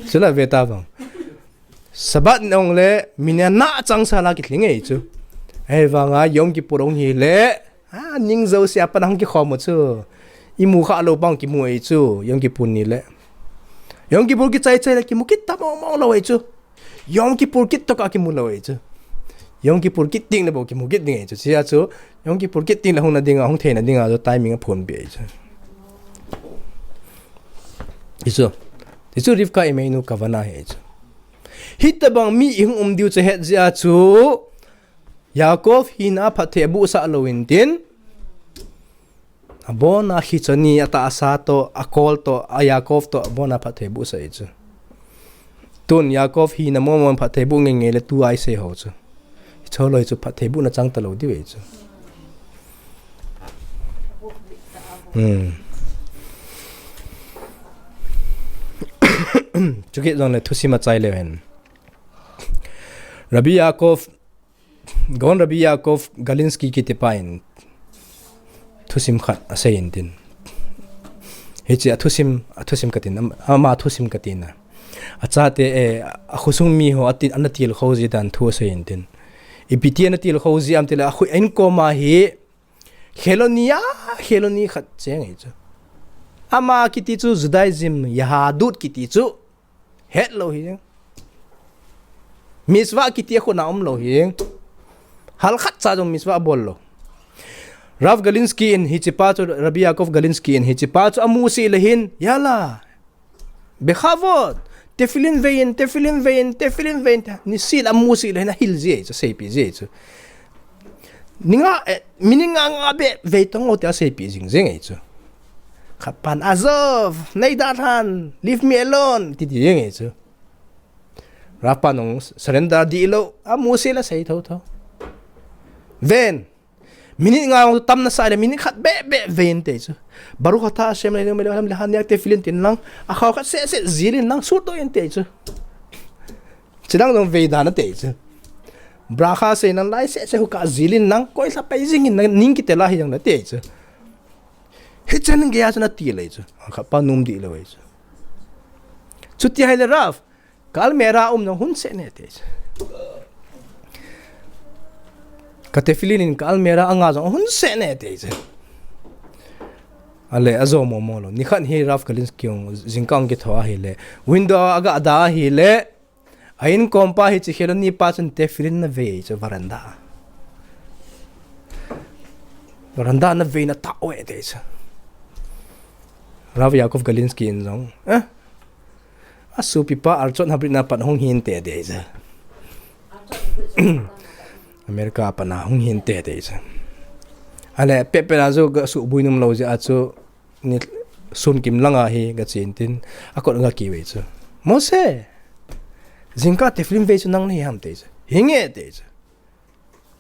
Chule ve ta vang. Sabbath ni hung le, minyan na changsal a kilhing ahi chu. Ahivanga Yom Kippur hung hi le, a, ning jouse a pat a hung kikhom u chu. Imu kha lou bang kimu ahi chu, Yom Kippur ni le. Yom Kippur kichai chai le kimu kit ta mong mong lou ahi chu. Yom Kippur kit toh ka kimu lou ahi chu. Yom Kippur kit teng le bou kimu kit ding ahi chu. Chua chu, Yom Kippur kit teng le hung na ding a, hung theina ding a, chu timing aphonpi ahi chu. Hichu. Hichu Rivka imeinu kavana ahi chu. Hitabang mi ihung um diu chu het jeh a chu Yaakov hina phatthei abohsah lou intin, abona Khichoni atahsa toh, akol toh, a Yaakov toh, abona phatthei abohsah ahi chu. Tun Yaakov hina mong mong phatthei aboh nge nge le tua isei ho chu. Hiche loi chu phatthei abohna chang talou diu ahi chu. Hmm. Chukit jongle thusim achai leu hen. Rabbi Yaakov, Gaon Rabbi Yaakov Galinsky kiti pa in thusim khat asei intin. Hiche athusim, athusim katin, am-, ama thusim katin a. Achate, eh, akhosung mi ho ati, ana tilkhou ji dan thu asei intin. Ipi ti ana tilkhou ji am tile, akhu-, a-in koma hi, Kheloni a, Kheloni khat cheng ahi chu. Ama kiti chu Judaism, Yahadut kiti chu. Hetlou hi jeng. Mitzvah kiti akhut a umlou hi jeng. Hal khat cha jong mitzvah abol lou. Rav Galinsky in hiche pa chu, Rabbi Yaakov Galinsky in hiche pa chu amusih le hin, yalla. Bekhavod. Tefillin vei in, tefillin vei in, tefillin vei in. Nisih le amusih le hin ahil ji ahi chu, aseipi ji ahi chu. Ni nga, eh, minute nga nga beh vei tong o tia seipeh jing jing ahi chu. Khat pan, "Azov, nei dalhan, leave me alone," ti ti jing ahi chu. Ralph pa nung surrender dih lou, amu seh le sei tho tho. Ven, minute nga tam nasa le minute khat beh beh vei inte chu. Baruch atah Hashem Eloheinu melech haolam lehanech tefillin tin lang, akhao khat seh seh jilin lang, sut doh inte chu. Chidang dong vei dan ate chu. Bracha sei nang lai seh seh huka jilin lang, koi lha pai jingin nang ning kitel a hi jong nate chu. Hichan geiya chu nati le chu. Khat pa nom dih lou chu. Chuti ahile Ralph, ka almirah um jong hun seh ne te chu. Ka tefillin in ka almirah anga jong hun seh ne te chu. Ale ajo mo mo lou. Nikhat hi Ralph Galinsky jong jingkah kitho ahile, window a aga da ahile, a inkom pa hiche Kheloni pa chun tefillin ana vei chu veranda. Veranda ana vei na ta we te chu. Ralph Yakov Galinsky in jong, eh? Asopipa Archot Habrit na pat hung hinte te chu. America a pat na hung hinte te chu. Ale pehpeh a chu ga suboi nom lou jeh a chu ni sun kim langa hi ga chen tin, akot ga kive chu. Mose, jingkah tefillin vei chu nang nahi ham te chu. Hinge te chu.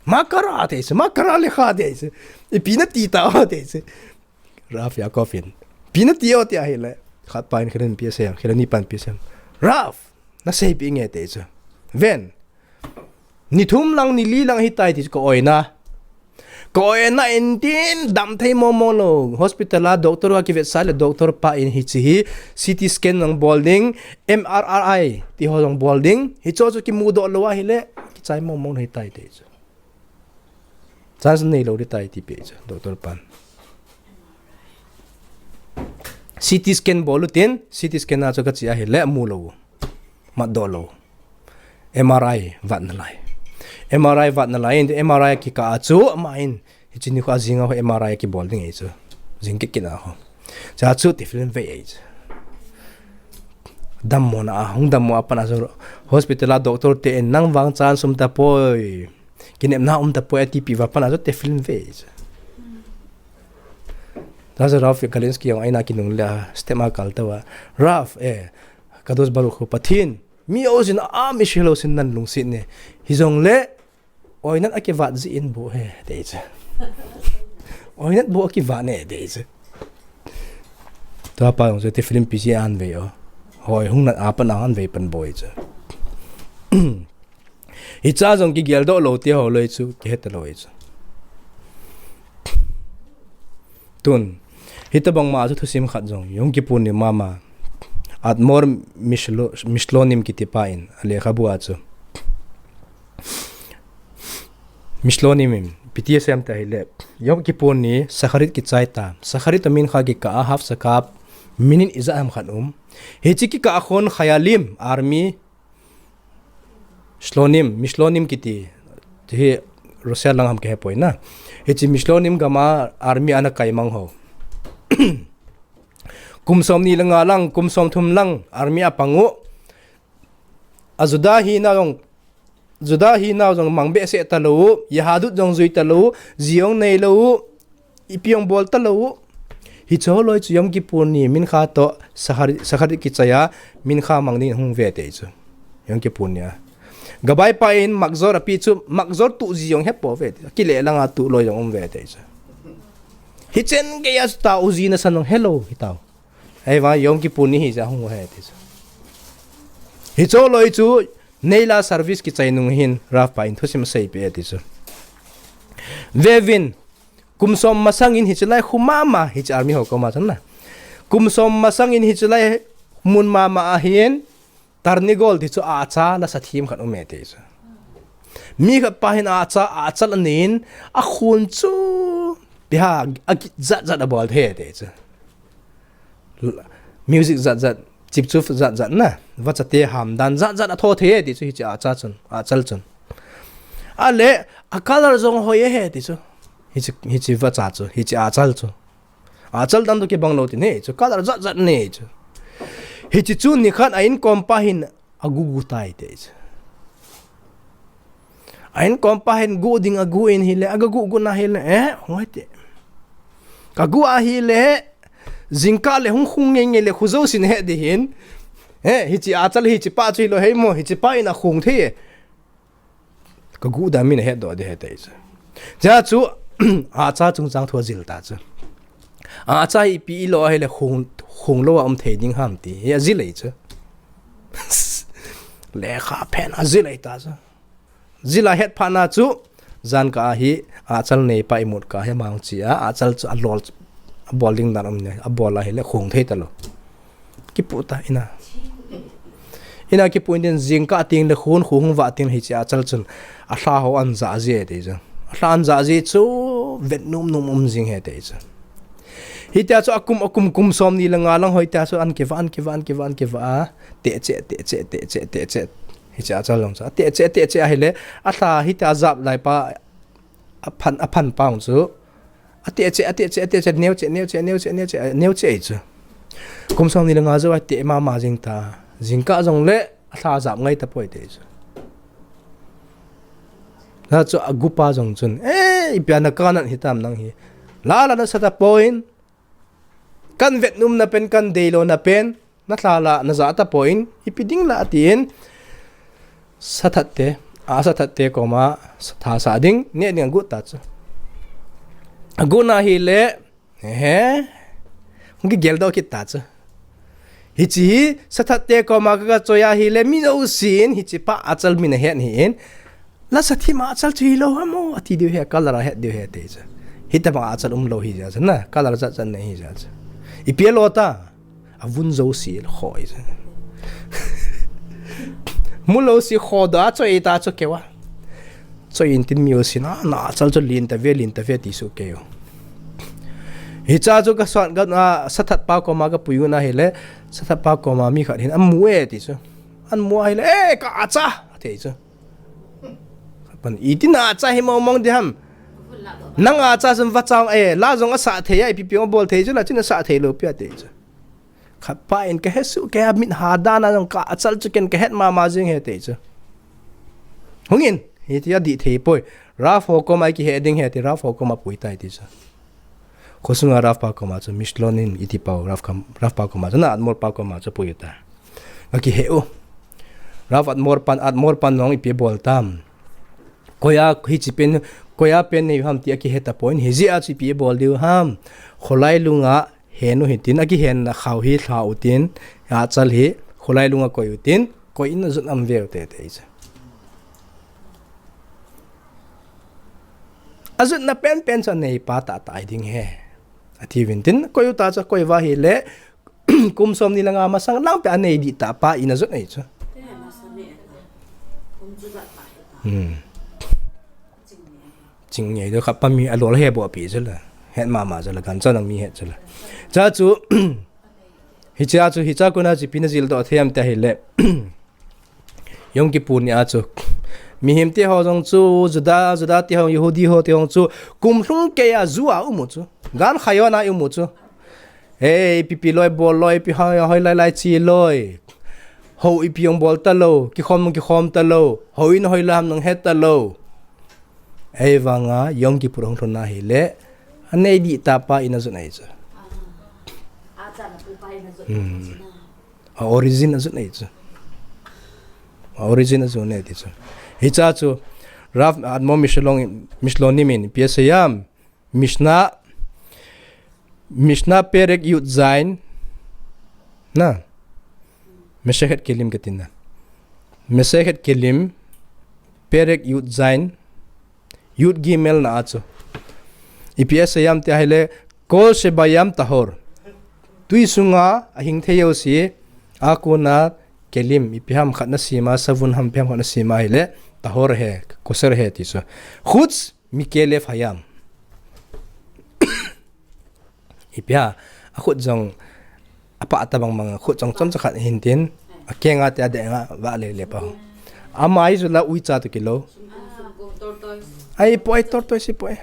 Makara te chu, makara le kha te chu. Ipi nati ta o te chu. Ralph Yakov in. Ipi nati o ti ahile. Khat pa in Kheloni pi asei, Kheloni pan pi asei. Ralph, naseipeh inge te chu. Ven. Ni thum lang, ni li lang hitai ti chu ka oina. Ka oina in tin damthei mo mo lou. Hospital a doctor a kivetsah le doctor pa in hiche hi C T scan jong bol ding, M R I ti ho jong bol ding. Hicho chu kimudoh lou ahile, kichai mo mo hitai te chu. Chance neilou ding tai ti pe chu, doctor pan. C T scan bol utin, C T scan a chu kache ahile mu lou. Matdoh lou. M R I vat nalai. M R I vat nalai, in M R I kikah a chu, ama in, hiche nikho a jing a ho M R I kibol ding ahi chu. Jing kit kit a ho. Cha chu tefillin vei ahi chu. Dammo na a, hung dammo a pat a chu hospital a doctor te in nang vang chance um tapoi. Kinepna um tapoi atipeh uva pat a chu tefillin vei chu. Cha chu Ralph Galinsky jong a in a kinungle a, step a kal tou a. Ralph, eh, Kadosh Baruch Hu Pathen, mi jousen a, mi sih lou sen nan lungset ne. Hijongle, oinat akivat jeh in bou he, te chu. Oinat bou akivat ne, te chu. Tua pa jong chu tefillin pi ji an vei o. Hoi, hung nat a pat a an vei pan bou chu. Hicha jong kigeldoh lou ti ho loi chu, kihet lou chu. Tun, hitobang ma chu thusim khat jong, Yom Kippur ni mama, Admor Mishlo-, Mishlonim kiti pa in, alekhabu a chu. Mishlonim in, ipi ti asei em ti ahile, Yom Kippur ni Shacharit kichai ta, Shacharit toh Mincha kikah a half shakab, minute ijat ham khat um. Hiche kikah a khun Chayalim, army, Shlonim, Mishlonim kiti, hi Russia lang ham kahe poi na. Hiche Mishlonim gam a army ana kai mang ho. Kum somni le nga lang, kum somthum lang, army a pang u. A Juda hinau jong, Juda hinau jong mang behseh talou u, Yahadut jong jui talou u, ji jong neilou u, ipi jong bol talou u. Hiche ho loi chu Yom Kippur ni Mincha toh Shacharit, Shacharit kichai a, Mincha mang ding hung ve te chu. Yom Kippur ni a. Gabai pa in Machzor ape chu, Machzor tuh ji jong hepou ve te. Kile lang a tuh loi jong um ve te chu. Hichen geiya chu tao ji nasan jong helou hitao. Ahivang Yom Kippur ni hi jeh a hung u ahi ti chu. Hiche ho loi chu neila service kichai nung hin Rav pa in thusim asei peh e ti chu. Vevin, kum som masang in hiche lai khu mama, hiche army ho koma chun na. Kum som masang in hiche lai mun mama a hin, Tarnigol ti chu acha la sa thim khat um e ti chu. Mi khat pa hin acha, achal anei in, akhun chu, ipi ham, agit jat jat abol thei e ti chu. Music jat jat, chipchuf jat jat na, vachate hamdan jat jat atho thei e ti chu, hiche acha chun, achal chun. Ale, a color jong hoi e ti chu. Hiche, hiche vacha chu, hiche achal chu. Achal dan toh kibang lou tin e chu, color jat jat nei chu. Hiche chu nikhat a inkom pa hin agugu tai ti chu. Ahin kompa hin gu ding agu in ahile, aga gu gu na ahile, eh, hung hite. Ka gu ahile, jingkah le hung khung ngei ngei le khu jousen he ding hin. Eh, hiche achal hiche pa chu hilou hei mo, hiche pa in akhung thei e. Ka gu dan min ahet doh ding ahi ati chu. Chua chu, acha chungchang thu ajil ta chu. Acha hi ipi ilo ahile khung, khung lou a um thei ding ham ti hi ajil ahi chu. Lekha phen ajil ahi ta chu. Jil a het phat na chu, jan kah a hi, achal nei pa imut kah a hi mang chi a, achal chu alol, abol ding dan um ne, abol ahile khung thei talou. Kipu ta, ina. Ina kipu in tin jingkah teng le khun, khu hung vah teng le hiche achal chun, alha ho an ja ji e ati chu. Alha an ja ji chu, vet num num um jing e ati chu. Hitia chu akum, akum, kum som ni le nga lang hoitia chu an kivah, an kivah, an kivah, an kivah a, teh cheh, teh cheh, teh cheh, teh cheh. Hiche achal jong chu. Ateh cheh, ateh cheh ahile, alha hitia ajap lai pa, aphan, aphan pa jong chu. Ateh cheh, ateh cheh, ateh cheh, neo cheh, neo cheh, neo cheh, neo cheh, neo cheh ahi chu. Kum som ni le nga jou a ateh mama jing ta. Jingkah jong le, alha ajap ngai tapoi ati chu. Hijeh chun agu pa jong chun, eh, ipi a na kanat hitam nang hi. La la nasa tapoi. Kan vet num na pen, kan deilou na pen. Na lha la, na ja tapoi, ipi ding la atin. Sathat te, a sathat te koma, sa tha sa ding, neh ding agu ta chu. Agu na ahile, he, hung kigel doh kit ta chu. Hiche hi, sathat te koma ka, ka choi ahile, mi jousen, hiche pa achal min ahet ahin. La sathim a achal chu hilou ham o, ati diu ahi, color a het diu ahi ati chu. Hitabang a achal umlou ahi jeh chun na, color jat jat nei ahi jeh chun. Ipi alo ta, avun jouse kho ahi chu. Mu lou se kho doh a choi ta chu keu a. Choi in tin mi jousen na, na achal chu len tave, len tave ti su keu. Hicha chu ka suan ka, a, sathat pa koma ka pui u na ahile, sathat pa koma mi khat hin, amu e ti chu. Amu ahile, eh, ka acha, ati chu. Pan, iti na acha hi mong mong ding ham. Nang acha jong vacha e, la jong asah thei a, ipi pi jong abol thei chu la, chin asah thei lou pi ati chu. Khat pa in ka hesuh, ka mit ha dan a jong ka achal chu ken ka het mama jing e ati chu. Hung in, hiti adih thei poi. Rav ho koma kihe ding ahi ati, Rav ho koma pui tai ati chu. Khosunga Rav pa koma chu Mishlon in iti pau, Rav kam, Rav pa koma chu na Admor pa koma chu pui ta. Akihe u. Rav Admor pan, Admor pan jong ipi bol tam. Koi a hiche pen, koi a pen nei ham ti akihe tapon. Hijeh a chu ipi bol diu ham. Kholai lunga hen u hitin, akihen na khao hi lha u tin, achal hi, kholai lunga koi u tin, koi in ajot am veu te te chu. Ajotna pen pen chu anei pa tah tah ahi ding ahi. Ati uvin tin, koi u ta chu koi uva ahile, kum som ni le nga masang lang pe anei dih tah pa in ajot ahi chu. Hmm. Ching ngei deu khat pa mi alol he bo pi chu la. Het mama chu la, gancha nang mi het chu la. Cha chu, hicha chu, hicha kona chu ipi na jil doh thei am ti ahile. Yom Kippur ni a chu. Mihem te ho jong chu, Juda, Juda te ho, Yehudi ho te jong chu, kum lhung kei a ju a um u chu. Gan khayon a um u chu. Hei, ipi pi loi bol loi, ipi hoi, hoi lai lai chi loi. Hou ipi jong bol talou, kikhom kikhom talou. Hou in hoi lam nang het talou. Ahivanga, Yom Kippur hung lhun na ahile. Anei dih tah pa in ajot ahi chu. Hmm. A origin ajot ahi chu. A origin ajot ahi ti chu. Hicha chu, Rav Admor Mishlon, Mishlonim in, P S A M, Mishnah, Mishnah Perek Yud Zayin, na, Masechet Kelim kati na. Masechet Kelim, Perek Yud Zayin, Yud Gimel na a chu. Ipi asei em ti ahile, Kol shebayim tahor. Tui sunga ahing thei jouse, akona kelim, ipi ham khat na sem a, savun ham ipi ham khat na sem a ahile, tahor ahi, kosher ahi ti chu. Chutz mikelev hayam. Ipi ham, akhut jong, apah tabang bang, akhut jong chomcha khat hin tin, akeng a te adeh nga, vah lele pa ho. Amai chu la uicha toh kilou. Ahipoi, tortoise ahipoi.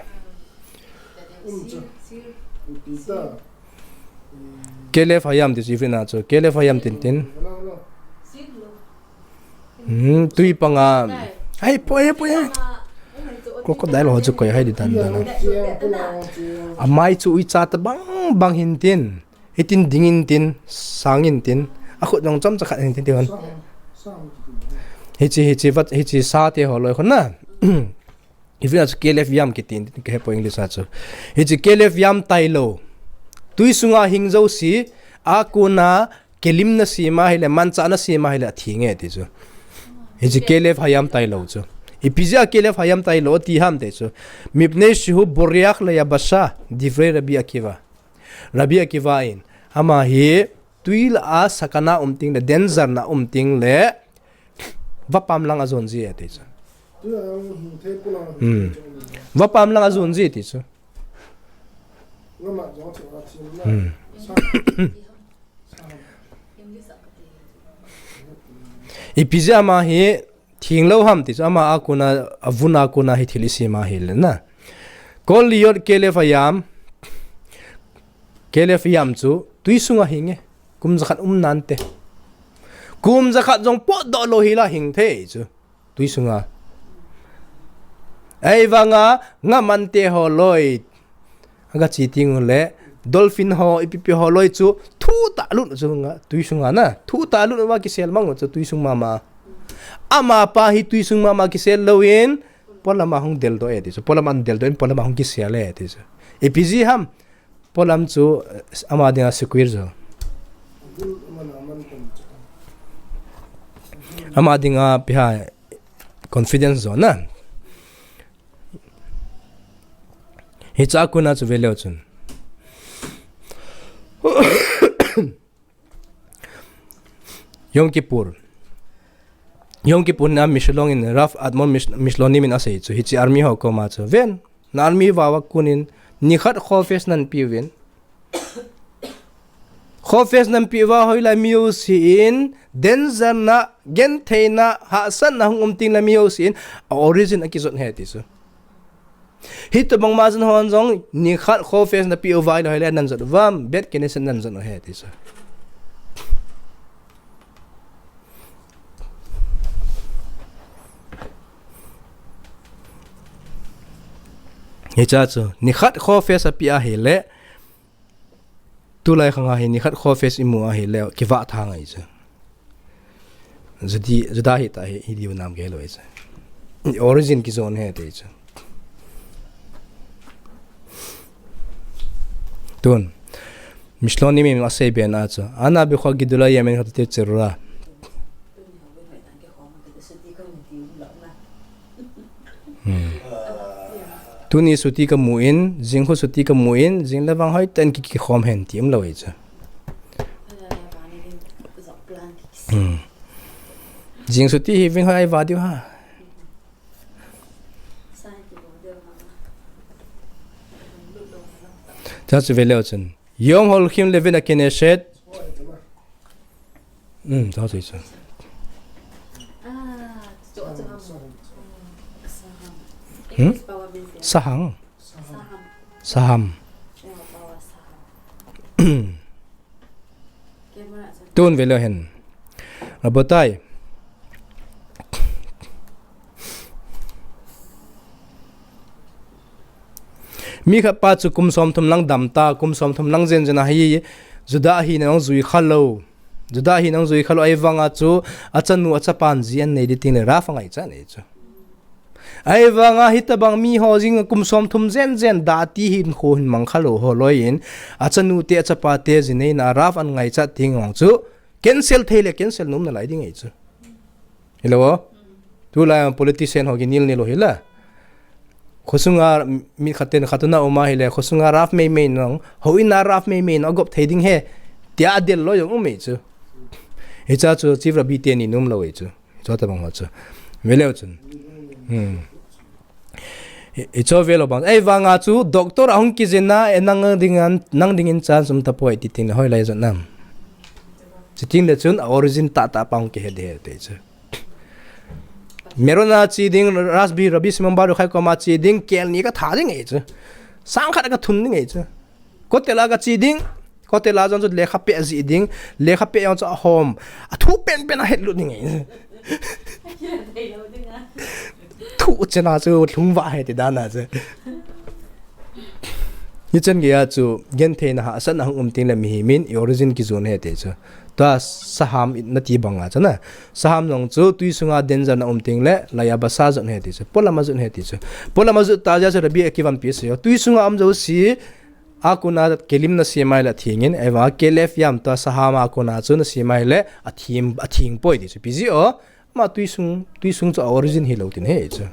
Kelev hayam ti chu ivin a chu, kelev hayam tin tin. Hmm, tui panga. Ahipoi, ahipoi. Crocodile ho chu koi hai di dan dan. Amai chu uicha tabang bang hin tin. Hitin dingin tin, sangin tin. Akhut jong chomcha khat hin tin tihon. Hichi, hichi, vat, hichi sa te ho loi khun na. Ivin a chu K L F yam kitin tin, kahe poi English a chu. Hichi K L F yam tailou. Tui sunga hing jouse, akona kelim nasem a hile, manchah nasem a hile, athi nge ti chu. Hichi K L F hayam tailou chu. Ipi jeh a K L F hayam tailou ti ham ti chu. Mipnei shehu boriach leyabasha, divrei Rabbi Akiva. Rabbi Akiva in, ama hi tui lah a sakana um teng le, danger na um teng le, vapam lang ajon ji e ti chu. Hmm. Vapam lang ajon ji ti chu. Hmm. Ipi jeh a ama hi thinglou ham ti chu, ama a kona, avun a kona hi thil isem a hile na. Kol liyot K L F hayam, K L F hayam chu tui sunga hinge, kum jakhat um nante. Kum jakhat jong potdoh lou hila hing thei chu. Tui sunga. Ahivanga, nga mante ho loi. Aga chi teng ule, dolphin ho, ipi pi ho loi chu, thutah lut chu nga, tui sunga na. Thutah lut uva kisel mang chu tui sung mama. Amapa hi tui sung mama kisel louvin, polam a hung deldoh e ti chu. Polam a deldoh in, polam a hung kisel e ti chu. Ipi jeh ham. Polam chu, eh, ama dinga secure jo. Ama dinga ipi ham confidence jo na. Hicha kona chu veleu chun. Yom Kippur. Yom Kippur na Mishlong in Rav Admon Mish-, Mishlonim in asei chu. Hichi army ho koma chu. Ven, na army vava konin nikhat khofes nanpeuvin. Khofes nanpeuva hoilai mi jousen, danger na, gentheina, hahsatna hung um teng le mi jousen, a origin akijot ahi ti chu. Hitobang ma chun hon jong, nikhat khofes napeuva ahilou hoilai nanjot uvam, Beit Knesset nanjot u ahi ti chu. Hicha chu, nikhat khofes apeh ahile, tulai khang a hi nikhat khofes imu ahile, kivah tha ngai chu. Juda, Juda hita hi, hi diu nam kei lou chu. Origin kijon ahi ti chu. Tun. Mishlonim in asei ben a chu. Ana bechol gedula yamin khat te cherura. Hmm. Tuni suti kamu in, jing khu suti kamu in, jing le vang hoitah in ki, kikhom hen ti umlou ahi chu. Hmm. Jing suti hi ving hoi ai va diu ha. Cha chu veleu chun. Yom Holchim Levin HaKnesset. Hmm, cha chu chu. Hmm? Saham. Saham. Tun veleu hen. Rabotai. Mi khat pa chu kum somthum lang dam ta, kum somthum lang jen jen a hi, Juda ahina jui khalou. Juda ahina jui khalou ahivanga chu, achanu achapan ji anei ding teng le Rav angaichat ahi chu. Ahivanga hitobang mi ho jing kum somthum jen jen da ti hin kho hin mang khalou ho loi in, achanu te achapa te ji neina Rav angaichat teng vang chu, cancel thei le cancel nom nalai ding ahi chu. Hilou o? Tulai politician ho kinel nel u hila. Khosunga mi khat ten khat na um ahile, khosunga Rav mei mei nang, houin a Rav mei mei nang, agop thei ding ahi. Tia adel lou jong um ahi chu. Hicha chu Chief Rabbi teni nom lou ahi chu. Chutobang ho chu. Veleu chun. Hmm. I, ichu velou bang. Ahivanga chu doctor ahung kijin a, e nang dingin, nang dingin chance um tapoi ti teng le hoilai jot nam. Chuti teng le chun a origin tahtah pa hung kihe ding ahi ti chu. Meron a che ding, Rav Rabbi Shimon Bar Yochai koma che ding, kel ni katha ding ahi chu. Sang khat kathun ding ahi chu. Kotel a kache ding, Kotel a jong chu lekha peh jih ding, lekha peh jong chu ahom. Athu pen pen ahet lut ding ahi. Thei lou ding a. Khu chena chu lhungva he ti dan a chu. Hichan geiya chu gentheina hahsatna hung um teng le mihem in i origin kijon ahi ti chu. Tua saham nati banga chu na. Saham jong chu tui sunga danger na um teng le laiya basa jot ahi ti chu. Polam a jot ahi ti chu. Polam a jot ta jeh chu Rabbi Akiva in ipi asei u. Tui sunga um jouse a kona kelim na sem a ahile atheng in, ahivang a kelef yam tua saham a kona chu na sem a ahile atheng, atheng poi ti chu. Ipi jeh a, ama tui sung, tui sung chu a origin hilou tin ahi chu.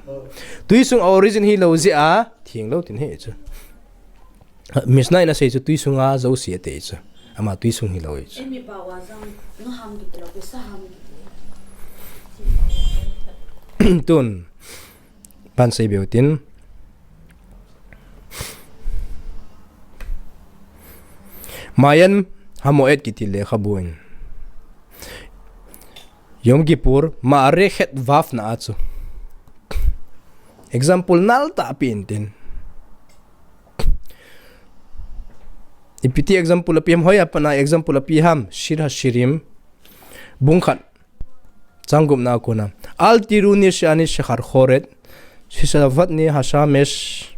Tui sung a origin hilou jeh a, theng lou tin ahi chu. Mishnah in asei chu tui sunga jouse ati chu. Ama tui sung hilou ahi chu. Emi bawa jang, nu ham ki lo, pe sa ham ki. Tun, ban sei beu tin. Magen HaMoed kiti lekhabu in. Yom Kippur, Ma'arechet Vav na a chu. Example nal tah ape in tin. Ipi ti example ape ham, hoiya pat na example ape ham, Shir HaShirim, bung khat, chang gup na a kona. Al tiruni she'ani shecharchoret, sheshavatni hashamesh.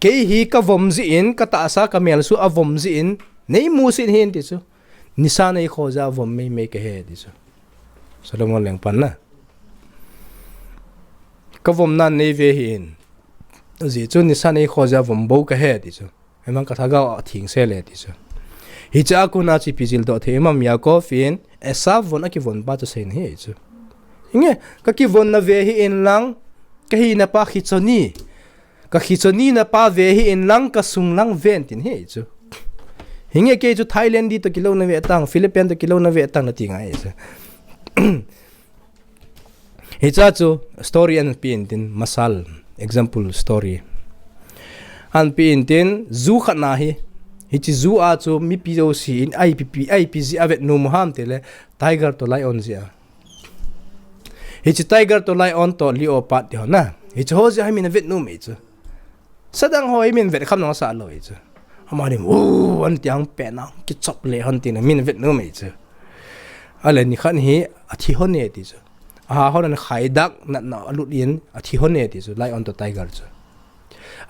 Kei hi ka vom jeh in, ka tahsa ka melsu a vom jeh in, nei musit hih in ti chu. Nisa nei kho jeh a vom mei mei ka hi ti chu. Solomon lengpan na. Ka vom nan nei ve hih in. Ajeh chu nisa nei kho jeh a vom bou ka hi ti chu. Ahivang ka lhagao a theng sel e ti chu. Hiche a kona chu ipi jildoh thei em ham, Yaakov in Esav von a kivon pa chu asei na ahi chu. Hinge, ka kivon na ve hih in lang, ka hina pa khichoni. Ka khichoni na pa ve hih in lang, ka sung lang ven tin ahi chu. Hinge, kei chu Thailand di toh kilou na ve tang, Philippines toh kilou na ve tang nati ngai chu. Hiche a chu story ahin pe in tin, masal, example story. Ahin pe in tin, zoo khat na hi. Hiche zoo a chu mipi jouse in, ipi, ipi, ipi jeh a avet nom u ham ti le, tiger toh lion jeh a. Hiche tiger toh lion toh leopard ti ho na. Hiche ho jeh a hi min avet nom e chu. Sadang ho hi min vet kham nang sa lou e chu. Amani, "Ooh," an ti ang pen ang, kichop le hon ti na min vet nom e chu. Ale nikhat hi athi hon e ti chu. Aha hon an khaidak natna alut in athi hon e ti chu. Lion toh tiger chu.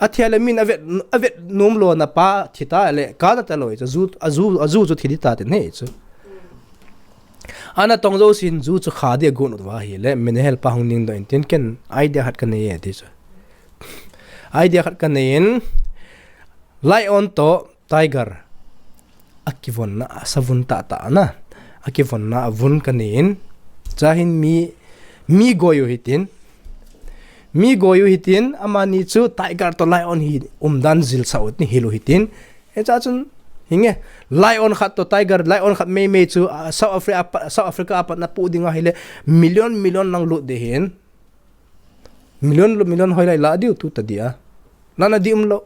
Athi a le min avet, avet nom lou na pa thi ta le ka na ta lou e chu. Zoo, a zoo, a zoo chu thi di ta tin ahi chu. Ana tong jousen zoo chu kha di agon ut uva ahile, menahel pa hung dingdoh in tin ken idea khat ka nei e ti chu. Idea khat ka nei in, lion toh tiger akivonna, asavun tahtah na, akivonna avun ka nei in, chuin mi, mi goi u hitin, mi goi u hitin, amani chu tiger toh lion hi umdan jilsah u tin hil u hitin, hiche a chun, hinge, lion khat toh tiger, lion khat meimei chu, ah, South Africa, South Africa a pat na pu ding ahile, million, million lang lut ding ahin. Million lou, million hoilai la diu tu ta dia. Lana di um lou.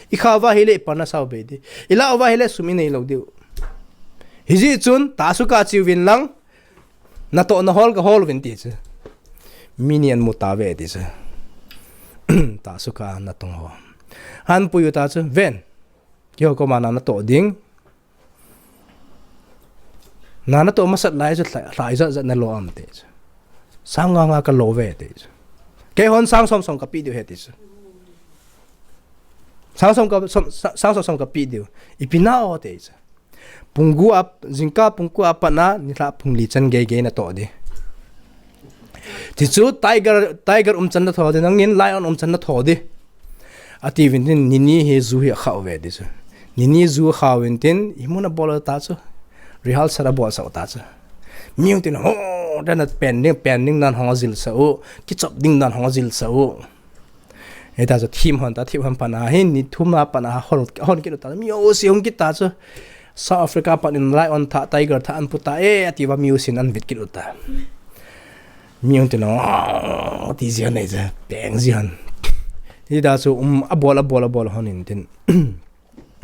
I kha uva ahile i pan asao be di. I la uva ahile sum i nei lou diu. Hijeh chun, tasuka chiu vin lang, natoh na hol ka hol uvin ti chu. Mi ni an mu ta ve ti chu. Tasuka natong ho. Ahin pui u ta chu, ven. Keiho koma na natoh ding. Na natoh masat lai chu lha, lha ijat jat na lo am ti chu. Sang nga nga ka lo ve ti chu. Keihon sang som som ka pe diu ahi ti chu. Sang som ka, som, sa-, sang som som ka pe diu. Ipi na o ti chu. Pung gup a, jingkah pung gup a pat na, nilhah pung li chan gei gei natoh di. Ti chu tiger, tiger umchan natho di, nangin lion umchan natho di. Ati uvin tin, ni ni hi zoo hi akha uve ti chu. Ni ni zoo akha uvin tin, imun abol u ta chu. Rehearsal abol sah u ta chu. Mi hung tin, ho, dan a pen ding, pen ding dan hung ajilsah u, kichop ding dan hung ajilsah u. Hita chu thim hon ta, thim hon pat na hin, ni thum a pat na hol, hon kit u ta, mi jouse hung kit ta chu. South Africa pat in lion thah, tiger thah an pu ta e, ati uva mi jousen an vet kit u ta. Mi hung tin, oh, ti ji hon nei chu, peng ji hon. Hita chu, um, abol, abol, abol hon in tin.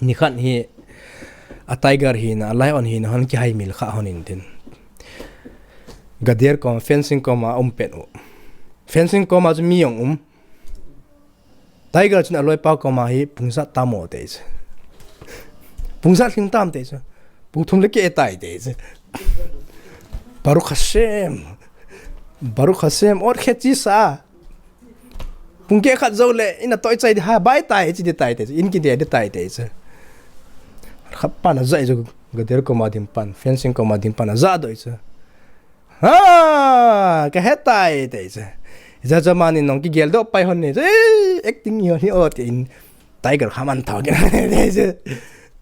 Nikhat hi, a tiger hina, a lion hina hon kihaimil kha hon in tin. Gader kom, fencing koma um pet u. Fencing koma chu mi jong um. Tiger chun aloipa koma hi pung jat tam o ti chu. Pung jat lhing tam ti chu. Pung thum le keh tai ti chu. Baruch Hashem. Baruch Hashem. Ot khe chi sa. Pung keh khat jou le, in a toi chai di ha, bai tai, chi di tai te, in kide di tai te, chi. Khat pan a jai chu, gader koma ding pan, fencing koma ding pan a ja doi chu. Ha, ka he tai, te chu. Ja ja mani nong kigel do pai hon ni, eh, acting yo ni o te in, tiger kha man thau ke, te chu.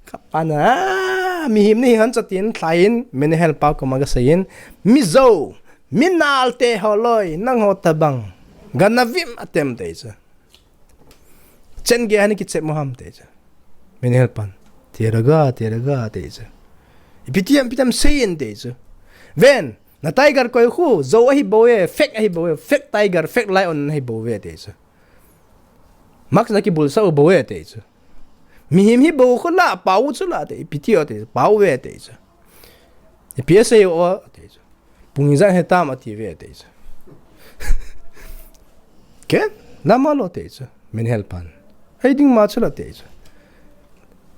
Khat pan a, mihem ni hon chatin, thlai in, meni hel pa koma ka sai in, mi jou, mi nal te ho loi, nang ho tabang, gana vim atem te chu. Chen ge hani kichep mo ham te chu. Meni hel pan. Tiraga, tiraga te chu. Ipi ti ham, ipi ti ham sei in te chu. Ven, na tiger koi khu, jou ahi bou e, fake ahi bou e, fake tiger, fake lion ahi bou e te chu. Max na kibulsa u bou e te chu. Mihem hi bou khu la, pau chu la te, ipi ti o te, pau e te chu. Ipi asei o te chu. Pung ijat he tam ati ve te chu. Ke? Lama lo te chu. Meni hel pan. Ei ding ma chu la te chu.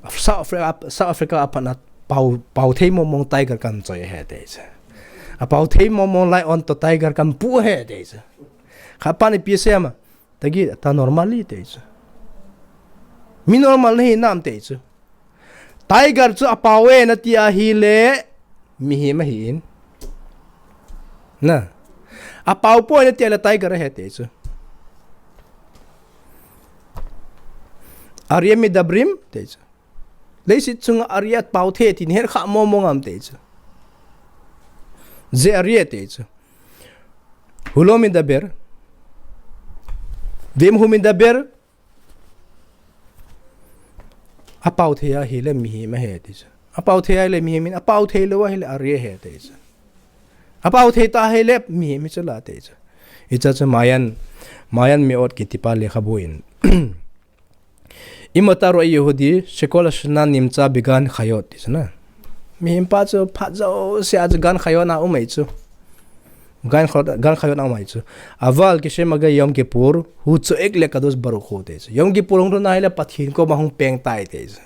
South Africa, South Africa a pan a pau, pau thei mong mong tiger kan choi he te chu. A pau thei mong mong lion to tiger kan pu he te chu. Khat pan ipi asei ma. Tagi ta normal hi te chu. Mi normal nahi nam te chu. Tiger chu a pau e na ti ahi le, mihem ahi in. Na. A pau poi na ti le tiger ahi te chu. Arye midabrim te chu. Leiset chunga arye pau thei ti ni her kha mo mo ngam te chu. Je arye te chu. Hulo midaber. Vim hu midaber. A pau thei ahi le mihem ahi te chu. A pau thei ahi le mihem in, a pau thei lo ahi le arye ahi te chu. A pau thei ta ahi le mihem hi chu la te chu. Icha chu Mayan, Mayan mi ot kiti pa lekhabu in. Imata ro Yehudi, shekol ashana nimtza began chayot, ti chu na. Mihem pa chu phat jouse a chu gan chayot na um ahi chu. Gan chayot, gan chayot na um ahi chu. Aval kishem agay Yom Kippur, hu tzoek le kadosh baruch hu te chu. Yom Kippur hung lhun ahi le Pathen koma hung peng tai te chu.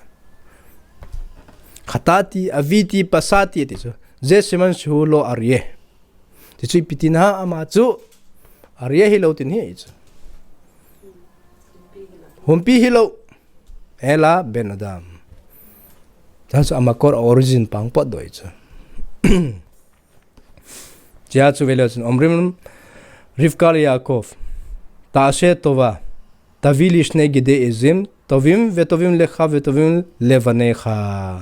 Khatati, aviti, pasati te chu. Ze siman shu lo arye. Ti chu ipi tina ama chu. Arye hi lo tin hi chu. Humpi hi lo. Ela ben Adam. Tan chu ama kor origin pang pot doi chu. Chia chu vele chun omrim Rivka le Yaakov. Ta'aseh tova. Tavi li shnei gidei ezim. Tovim ve tovim lecha ve tovim levanecha.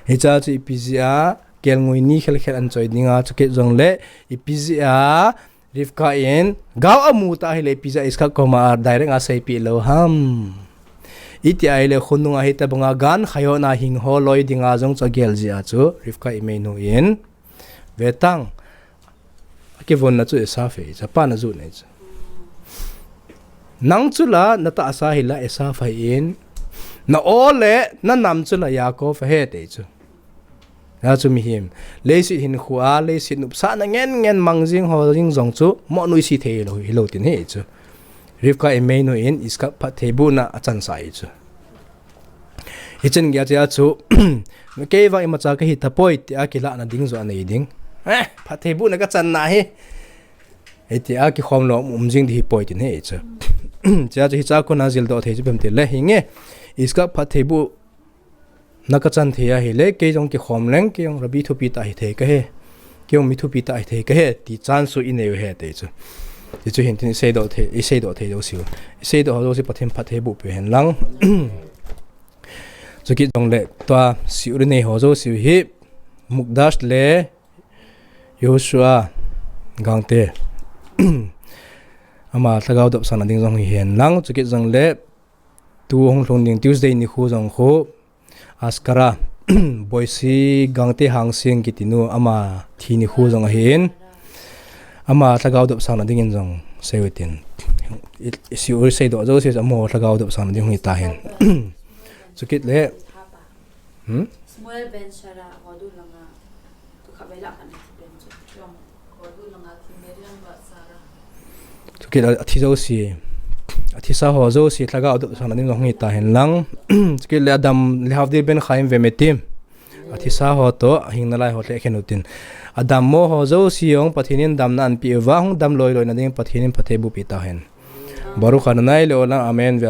Hicha chu ipi jia kelngoi ni khel khel an choi dinga chu kit jongle ipi jia Rivka in gao amu ta ahile ipi jia Isak koma a direct a seipi lo ham. Iti ahile khonung a hitabanga gan chayot na hing ho loi dinga jong chu agel jia chu Rivka imeinu in vetang. Akivonna chu Esav ahi, chapa na ju nei chu. Nang chu la, na tahsa hi la Esav ahi in, na o le, na nam chu la Yaakov ahi te chu. Na chu mihem. Leiset hinkho a, leiset nopsahna ngen ngen mang jing ho jing jong chu, mo nuisi thei lo, hi lo tin hi chu. Rivka imeinu in, Isak phattheibohna achan sa hi chu. Hichan gei a chu, kei vang imacha kahi tapoi, tia kilahna ding jo anei ding. Eh, phattheibohna kachanna hi. Hitia kikhom lou um jing di hi poi tin hi chu. Chia chu hicha kona jildoh thei chu bem ti le hinge. Isak phattheibohna kachan thei ahile, kei jong kikhom leng, kei jong Rabbi thupi tah hithei kahi. Kei jong mi thupi tah hithei kahi, ti chance chu inei u ahi te chu. Ti chu hin tin iseidoh thei, iseidoh thei jouse u. Iseidoh ho jouse Pathen phattheiboh peh hen lang. Chukit jongle, tua shiur inei ho jouse u hi, Mukdash le Yehoshua Gangte. Ama lhagao dopsangna ding jong hi hen lang, chukit jongle, tu hung lhung ding Tuesday nikho jong khu, Askara, Boise Gangte Hangsing kiti nu ama thi nikho jong ahi in. Ama lhagao dopsangna dingin jong sei u tin. I, i shiur seidoh jouse amaho lhagao dopsangna ding hung hi ta hen. Chukit le. Hmm? Shmuel ben Shara, Hodu langa. Chukit a, athi jouse, athisa ho jouse, lhagao dopsangna ding jong hi ta hen lang. Chukit le Adam le Havdil ben Chaim vemetim. Athisa ho toh, ahing nalai ho le khen u tin. Adammo ho jouse jong, Pathen in damna anpeh uva, hung dam loi loina ding, Pathen in phattheiboh peh ta hen. Baruch Adonai leolam, amen ve.